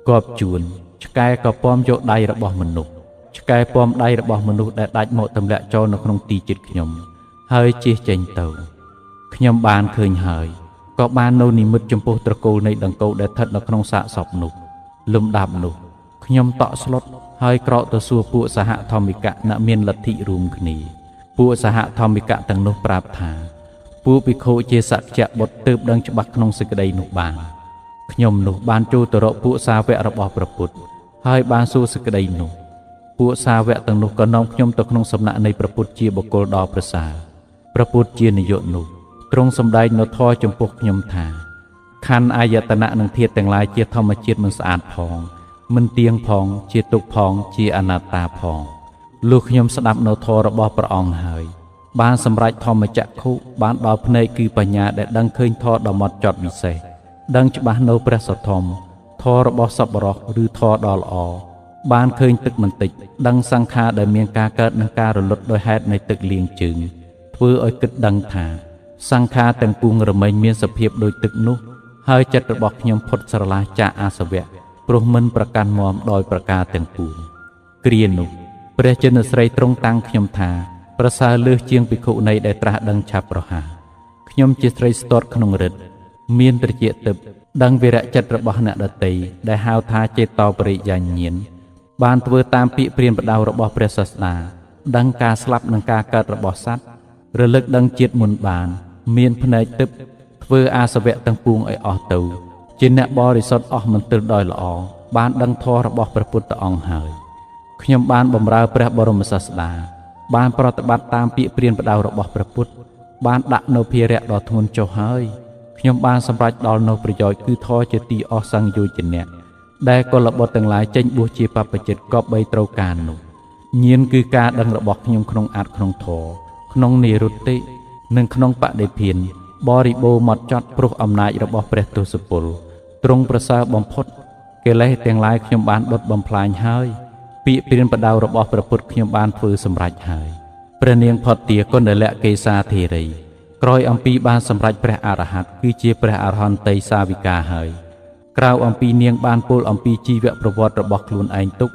គប់ជួនឆ្កែក៏ពំយកដៃរបស់មនុស្សឆ្កែពំដៃរបស់មនុស្សដែលដាច់មកទម្លាក់ចូលនៅក្នុងទីចិត្តខ្ញុំហើយជៀសចេញទៅខ្ញុំបានឃើញហើយក៏បាននៅនិមិត្តចំពោះត្រកូលនៃដង្កូវដែលស្ថិតនៅក្នុងសាកសពនោះលំដាប់នោះខ្ញុំតក់ស្លុតហើយក្រោកទៅសួរពួកសហធម្មិកៈអ្នកមានលទ្ធិរួមគ្នាពួកសហធម្មិកៈទាំងនោះប្រាប់ថាពួកភិក្ខុជាសក្យបុត្រទើបដឹងច្បាស់ក្នុងសេចក្តីនោះបានខ្ញុំនោះបានចូលទៅរកពួកសាវករបស់ព្រះពុទ្ធហើយបានសួរសេចក្តីនោះពួកសាវកទាំងនោះក៏នាំខ្ញុំទៅក្នុងសំណាក់នៃព្រះពុទ្ធជាបុគ្គលដ៏ប្រសើរព្រះពុទ្ធជានាយកនោះទ្រង់សម្ដែងនៅធម៌ចំពោះខ្ញុំថាខណ្ឌអាយតនៈនិងធាតុទាំងឡាយជាធម្មជាតិមិនស្អាតផងមិនទៀងផងជាទុក្ខផងជាអនត្តាផងលុះខ្ញុំស្ដាប់នៅធម៌របស់ព្រះអង្គហើយបានសម្រេចធម្មចក្ខុបានដល់ភ្នែកគឺបញ្ញាដែលដឹងឃើញធម៌ដ៏ហ្មត់ចត់វិសេសដឹងច្បាស់នៅព្រះសទ្ធំធម៌របស់សប្បុរសឬធម៌ដ៏ល្អបានឃើញទឹកបន្តិចដឹងសង្ខារដែលមានការកើតនិងការរលត់ដោយហេតុនៃទឹកលាងជើងធ្វើឲ្យគិតដឹងថាសង្ខារទាំងពួងរមែងមានសភាពដូចទឹកនោះហើយចិត្តរបស់ខ្ញុំផុតស្រឡះចាកអាសវៈព្រោះមិនប្រកាន់មាំដោយប្រការទាំងពួងគ្រានោះព្រះចិនស្រីទ្រង់តាំងខ្ញុំថាប្រសើរលើសជាងភិក្ខុនៃដែលត្រាស់ដឹងឆាប់រហ័សខ្ញុំជាស្រីស្ទាត់ក្នុងរិទ្ធមានត្រចៀកទិព្វដឹងវិរៈចិត្តរបស់អ្នកដទៃដែលហៅថាចេតោបរិយាញាណបានធ្វើតាមពាក្យព្រានបដៅរបស់ព្រះសាស្តាដឹងការស្លាប់និងការកើតរបស់សត្វរលឹកដឹងជាតិមុនបានមានភ្នែកទិព្វធ្វើអាសវៈទាំងពួងឲ្យអស់ទៅជាអ្នកបរិសុទ្ធអស់មន្ទិលដោយល្អបានដឹងធម៌របស់ព្រះពុទ្ធអង្គហើយខ្ញុំបានបម្រើព្រះបរមសាស្តាបានប្រតិបត្តិតាមពាក្យព្រានបដៅរបស់ព្រះពុទ្ធបានដាក់នៅភារៈដ៏ធ្ងន់ចុះហើយខ្ញុំបានសម្រេចដល់នៅប្រយោជន៍គឺធម៌ជាទីអស់សង្យោជនៈដែលកុលបុត្រទាំងឡាយចេញបួសជាបព្វជិតក៏បីត្រូវការនោះញាណគឺការដឹងរបស់ខ្ញុំក្នុងអាតក្នុងធម៌ក្នុងនិរុត្តិនិងក្នុងបដិភានបរិបូរណ៍ម៉ត់ចត់ព្រោះអំណាចរបស់ព្រះទសពលទ្រង់ប្រសើរបំផុតកិលេសទាំងឡាយខ្ញុំបានដុតបំផ្លាញហើយពាក្យព្រានបដៅរបស់ព្រះពុទ្ធខ្ញុំបានធ្វើសម្រេចហើយព្រះនាងផតទាកុណ្ដលកេសាធិរីក្រោយអំពីបានសម្រេចព្រះអរហន្តគឺជាព្រះអរហន្តីសាវិកាហើយក្រៅអំពីនាងបានពោលអំពីជីវប្រវត្តិរបស់ខ្លួនឯងទុក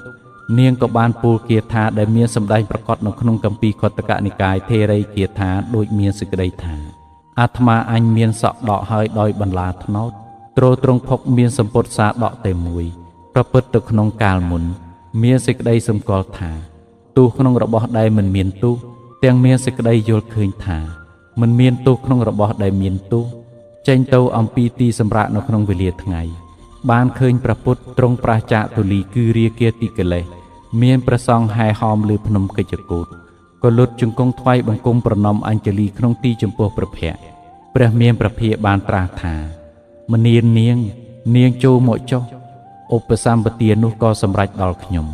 នាងក៏បានពោលគាថាដែលមានសម្ដែងប្រកបនៅក្នុងគម្ពីរខុទ្ទកនិកាយថេរីគាថាដូចមានសេចក្តីថាអាត្មាអញមានសក់ដកហើយដោយបន្លាត្នោតទ្រទ្រង់ភពមានសម្ពុតសាដកតែមួយប្រព្រឹត្តទៅក្នុងកាលមុនមានសេចក្តីសម្គាល់ថាទោះក្នុងរបស់ដែលមិនមានទោសទាំងមានសេចក្តីយល់ឃើញថាមិនមានទោសក្នុងរបស់ដែលមានទោសចេញទៅអំពីទីសម្រាកនៅក្នុងវេលាថ្ងៃបានឃើញព្រះពុទ្ធទ្រង់ប្រាសចាកទូលីគឺរាគាតិកិលេសមានព្រះសង្ឃហែហោមលើភ្នំកិច្ចកូតក៏លុតជង្គង់ថ្វាយបង្គំប្រណម្យអញ្ជលីក្នុងទីចំពោះព្រះភ័ក្ត្រព្រះមានព្រះភិយបានត្រាស់ថាមនាលនាងនាងចូលមកចុះឧបសម្បទានោះក៏សម្រេចដល់ខ្ញុំ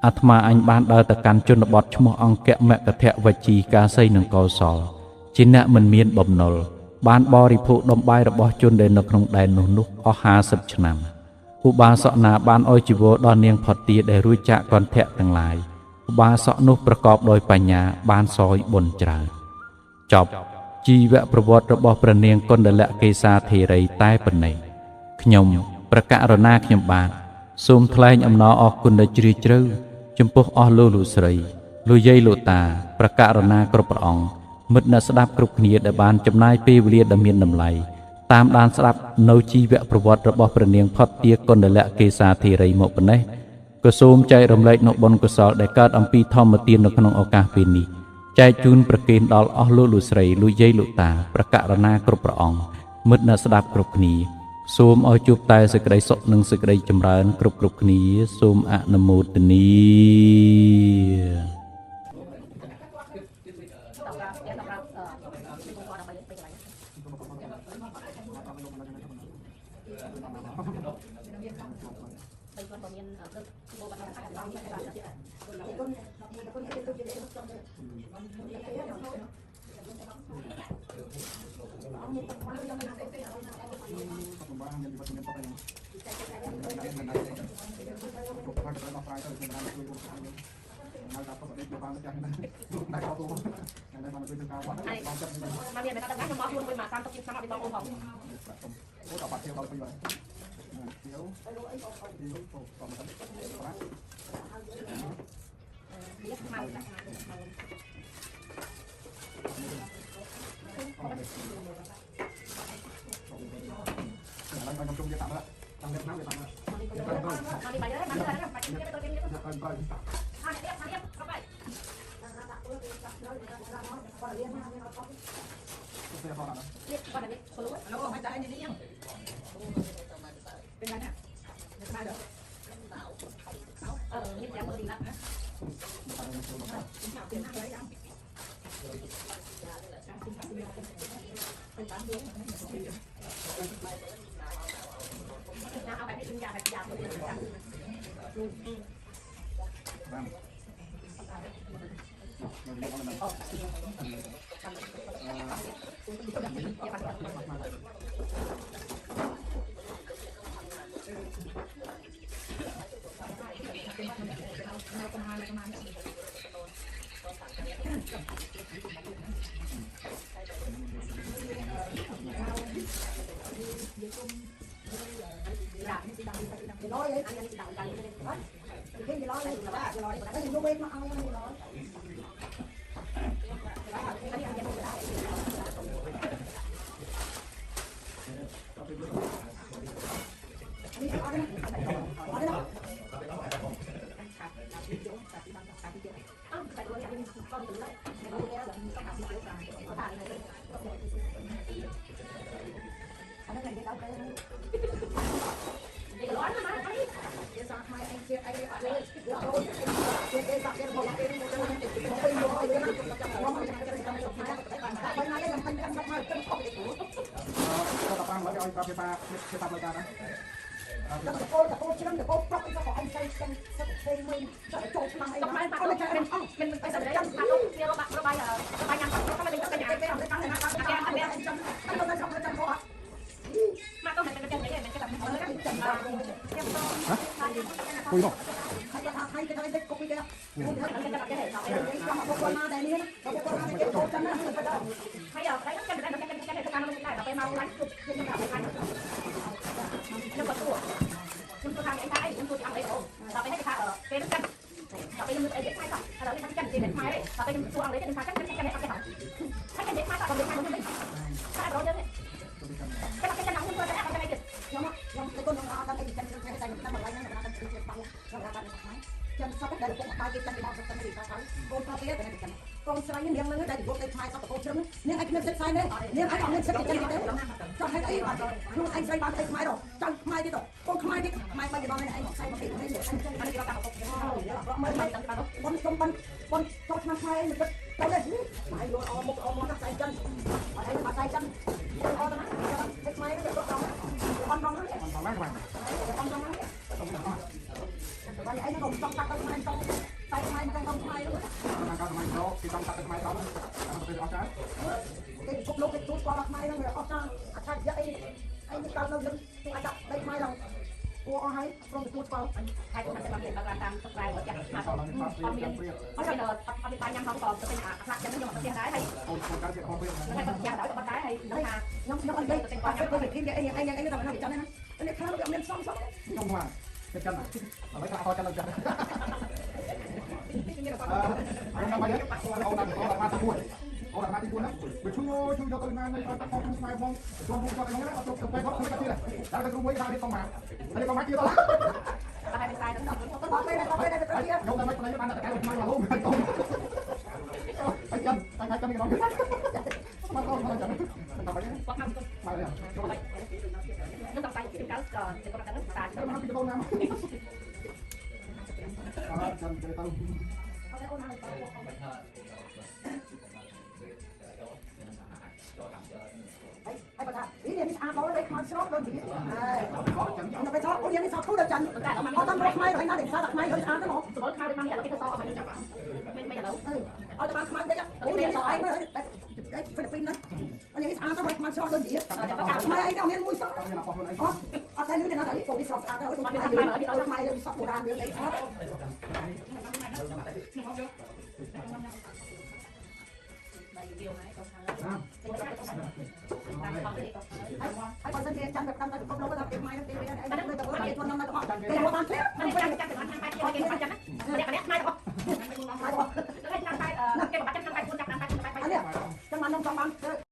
អាត្មាអញបានដើរទៅកាន់ជនបទឈ្មោះអង្គមគធវជីកាសីនិងកោសលជាអ្នកមិនមានបំណុលបានបរិភោគដុំបាយរបស់ជនដែលនៅក្នុងដែននោះអស់50ឆ្នាំឧបាសកណាបានឲ្យជីវរដល់នាងផតទាដែលរួចចាកកន្ធៈទាំងឡាយឧបាសកនោះប្រកបដោយបញ្ញាបានសោយបុណ្យច្រើនចប់ជីវប្រវត្តិរបស់ព្រះនាងកុណ្ដលកេសាធិរីតែប៉ុណ្ណេះខ្ញុំប្រកាសរណាខ្ញុំបាទសូមថ្លែងអំណរអគុណដ៏ជ្រាលជ្រៅចំពោះអស់លោកលោកស្រីលោកយាយលោកតាប្រកាសរណាគ្រប់ព្រះអង្គមិត្តអ្នកស្ដាប់គ្រប់គ្នាដែលបានចំណាយពេលវេលាដ៏មានតម្លៃតាមដានស្ដាប់នៅជីវប្រវត្តិរបស់ព្រះនាងផតទាកុណ្ដលកេសាធិរីមកប៉ុណ្ណេះក៏សូមចែករំលែកនូវបុណ្យកុសលដែលកើតអំពីធម្មទាននៅក្នុងឱកាសពេលនេះចែកជូនប្រគេនដល់អស់លោកលោកស្រីលោកយាយលោកតាប្រកាសរណាគ្រប់ព្រះអង្គមិត្តអ្នកស្ដាប់គ្រប់គ្នាសូមឲ្យជួបតែសេចក្តីសុខនិងសេចក្តីចម្រើនគ្រប់គ្រប់គ្នាសូមអនុមោទនា Thank you. មកដល់ក៏ដេកបានចាស់ណាស់តែក៏ទូតែបានជួយធ្វើការវត្តបងចិត្តនេះ មកមានតែដល់ខ្ញុំមកខ្លួនមួយមក30ជាងឆ្នាំអត់មានបងអូនផង អូដល់បាត់ទៀវដល់ពីបាទទៀវទៀវអូក៏មកប្រាក់ នេះមកដាក់មក ឡើងខ្ញុំជុំយកតាមតាមតាមតាមតាម មកនេះបាយហើយមកនេះបាយនេះទៅនេះ តាមតាម ហានេះហានេះเข้าไป ទៅហោះណា នេះគាត់នេះខ្លួន แล้วก็หายใจนี่ยังเป็นไรเนี่ยไม่สบายเหรอ เออนี่ยังมือดีละ เปลี่ยนหน้าเลยยัง นะเอาแบบนี้กินยาแบบยาเลย តាម ประมาณประมาณ ร้อยเลย อันนี้ดาวกันเลย เพ่งร้อยเลยร้อยแล้วยังยกเว้นมาเอาร้อย อันนี้อันนี้ได้ อันนี้เอาได้เอาได้ อ้าวใส่ตัวอย่างนี้ก็ดีเลยไม่รู้แล้วต้องหาสิ่งเดียวกันต่างเลย อันนั้นไหนได้เอาไป เด็กร้อนมาไป เดี๋ยวสักไม่ไอ้เสียไอ้อะไรเดี๋ยวเอาเดี๋ยวเดี๋ยวสักเดี๋ยวบอกเดี๋ยวเดี๋ยวไปโยนไปเลยนะว่ามันจะจะจะไปไหนยังไปยังมาจนขอบไอ้กู ក៏តាប៉ាំងឲ្យប្រាប់ភាសាភាសាផ្លូវការណា แล้วตะโกนตะโกนเชื่อมตะโกนปล็อกไอ้เจ้าของไอ้ใส่ใส่ใส่เพลงมึงใส่โจឆ្នាំไอ้ ต้องไป ไม่ มา ใช่เป็นช่อง เป็นไปสำเร็จมาต้องเรียนระบายระบายระบายงานต้องมาเป็นตัวอย่าง ไปเอาไปตั้งเลยนะตั้งไปไอ้จำตั้งตั้งจำจำพอ มาต้องเป็นเป็นเป็นเป็นแบบนี้เลย จำได้ คุยบ่ ใครจะทำใครจะทำได้ก็ไปได้คนมาแต่นี้นะคนมาแต่โจจำนะไปได้ ไม่เอาไปต้องกันได้กันกันกันการมันได้เราไปเมาร้านจุดขึ้นมาไปกันยังกดตัวยังตัวทางไอ้ไอ้ยังตัวทางไอ้โอ้เราไปให้ทางเป็นกันเราไปยังไอ้เด็กไม้ต่อเราไปทำกันเด็กไม้เลยเราไปยังตัวอะไรกันมากันกันกันเอาไปทำถ้ากันเด็กไม้ต่อเราเด็กไม้มันไม่ถ้าเราเยอะเนี่ยแค่เราแค่หนังมันตัวจะเอาไปไหนเกิด ยังยังไอ้คนน้องอาตั้งไอ้จันจันใจตั้งมาไว้นั่นนะตั้งใจปังยังรักกันไหมจันสักได้ปกตายจันไปบอกจันไปบอกเขาโกนตัวเตี้ยแต่จันกองสไลด์เลี้ยงเลยได้ยกได้ชายสักโกนเชื่อมเนี่ยไอ้เงินเซ็ตไซเนี่ยเนี่ยไอ้ของเงินเซ็ตจันเต้จันให้ไอ้บ้านลูกไอ้ใส่บ้านไอ้ไม้ดอกจันไม้ที่ดอกกองไม้ที่ไม้ไปอยู่บ้านไอ้ของใส่มาติดไม่เหลือ อันนี้เราตามเขา ไม่ไม่บนบนบนบนจอดมาไฟมันก็ไปเลยไม่รู้เอาหมกเอาหมกใส่จันไอ้มาใส่จันเอาตรงนั้นไอ้ไม้ก็จะเอาออนตรงนั้น តឡើងបាទ ออนตรงนั้นไอ้นี่ผมต้องตัดต้นไม้ต้องใส่ไม้ต้องไม้ด้วย តាមការសម័យក្រគេចង់តាត់ទឹកខ្មែរតទៅអស់ចា គេជប់លោកគេទូតគាត់ខ្មែរហ្នឹងអស់ចាអត់ថាអីអីនេះកើតនៅយើងទូអាចដាក់ដីខ្មែរឡើងគួរអស់ហើយព្រមទទួលស្គាល់ ใครคนนั้นจะมาเรียนบางตามสไตล์ว่าอย่างมาตอนมีตอนมีตอนมีตายยังเขาก็จะเป็นอาหลักจะไม่ยอมเสียได้ให้ អូនអូនកើតជាខំព្រៀង แล้วให้คนยาได้ก็ได้ให้น้องนา ខ្ញុំខ្ញុំអត់និយាយអត់ទៅធីមអីអីអីទៅនៅចាំណានេះខ្លះវាមានសំសំ ខ្ញុំមកគេចិនឥឡូវខ្លះអត់ចិនដល់ចិនអឺខ្ញុំមកអូនអូនមកទី4អូនមកទី4ណាវាជួយជួយយកទៅណានៃអត់ខំស្មៃផងជួនជួនអីហ្នឹងអត់ទៅទៅគាត់ទៅទៀតតែទៅគ្រូមួយថារៀបកុំមករៀបកុំមកទៀតដល់ តែเป็นสายต้อง ទៅបោះទៅទៅទៅទៅ ខ្ញុំតែមិនបានតែកែខ្មែរមកលំហើយកុំហើយចិនតែហើយចិនគេដល់មកដល់មកចិនតែមក គាត់មក មកเลย ខ្ញុំต้องใส่ถึงเก้าก่อนจะก็ต้องตาย មកពីដល់ណាអត់ចាំទៅទៅ ហើយបើថានេះនេះស្អាតដល់លេខខ្មៅស្រោបដូចនេះហើយខ្ញុំទៅស្រោបអូននេះស្រោបធូរដល់ចាញ់អត់តាមរកខ្មែរហើយណាដែលសារខ្មែរហើយស្អាតទៅហ្មង สมมติข้าวได้มาเนี่ยเราคิดจะซ้อมมันไม่ไม่อย่างเรา អឺឲ្យតែបានខ្មៅតិចអូនេះស្រោបឯងមើលអីហ្វីលីពីនហ្នឹងនេះស្អាតទៅខ្មៅស្រោបដូចនេះខ្មែរអីដល់មានមួយសោះ មានអត់ខ្លួនអី អត់អត់តែលឺទេណាតែនេះកូន សស្អាតហើយខ្មែរខ្មែរយើងសក់បុរាណយើងអីអត់ ហើយបើសិនជាចាំតែតាមទៅពិភពលោកទៅគេម៉ែគេវាអីទៅទៅគេធន់នឹងទៅអត់គេមកបានទេ មិនចាំចាំចាំខាងបែបគេចាំណាម្នាក់ម្នាក់ខ្មែរទាំងអស់ ម៉ែបង ហើយឆ្នាំបែបគេបាត់ចាំឆ្នាំបែប4ចាប់ឆ្នាំបែបបែប អានេះចាំបានខ្ញុំចង់បាន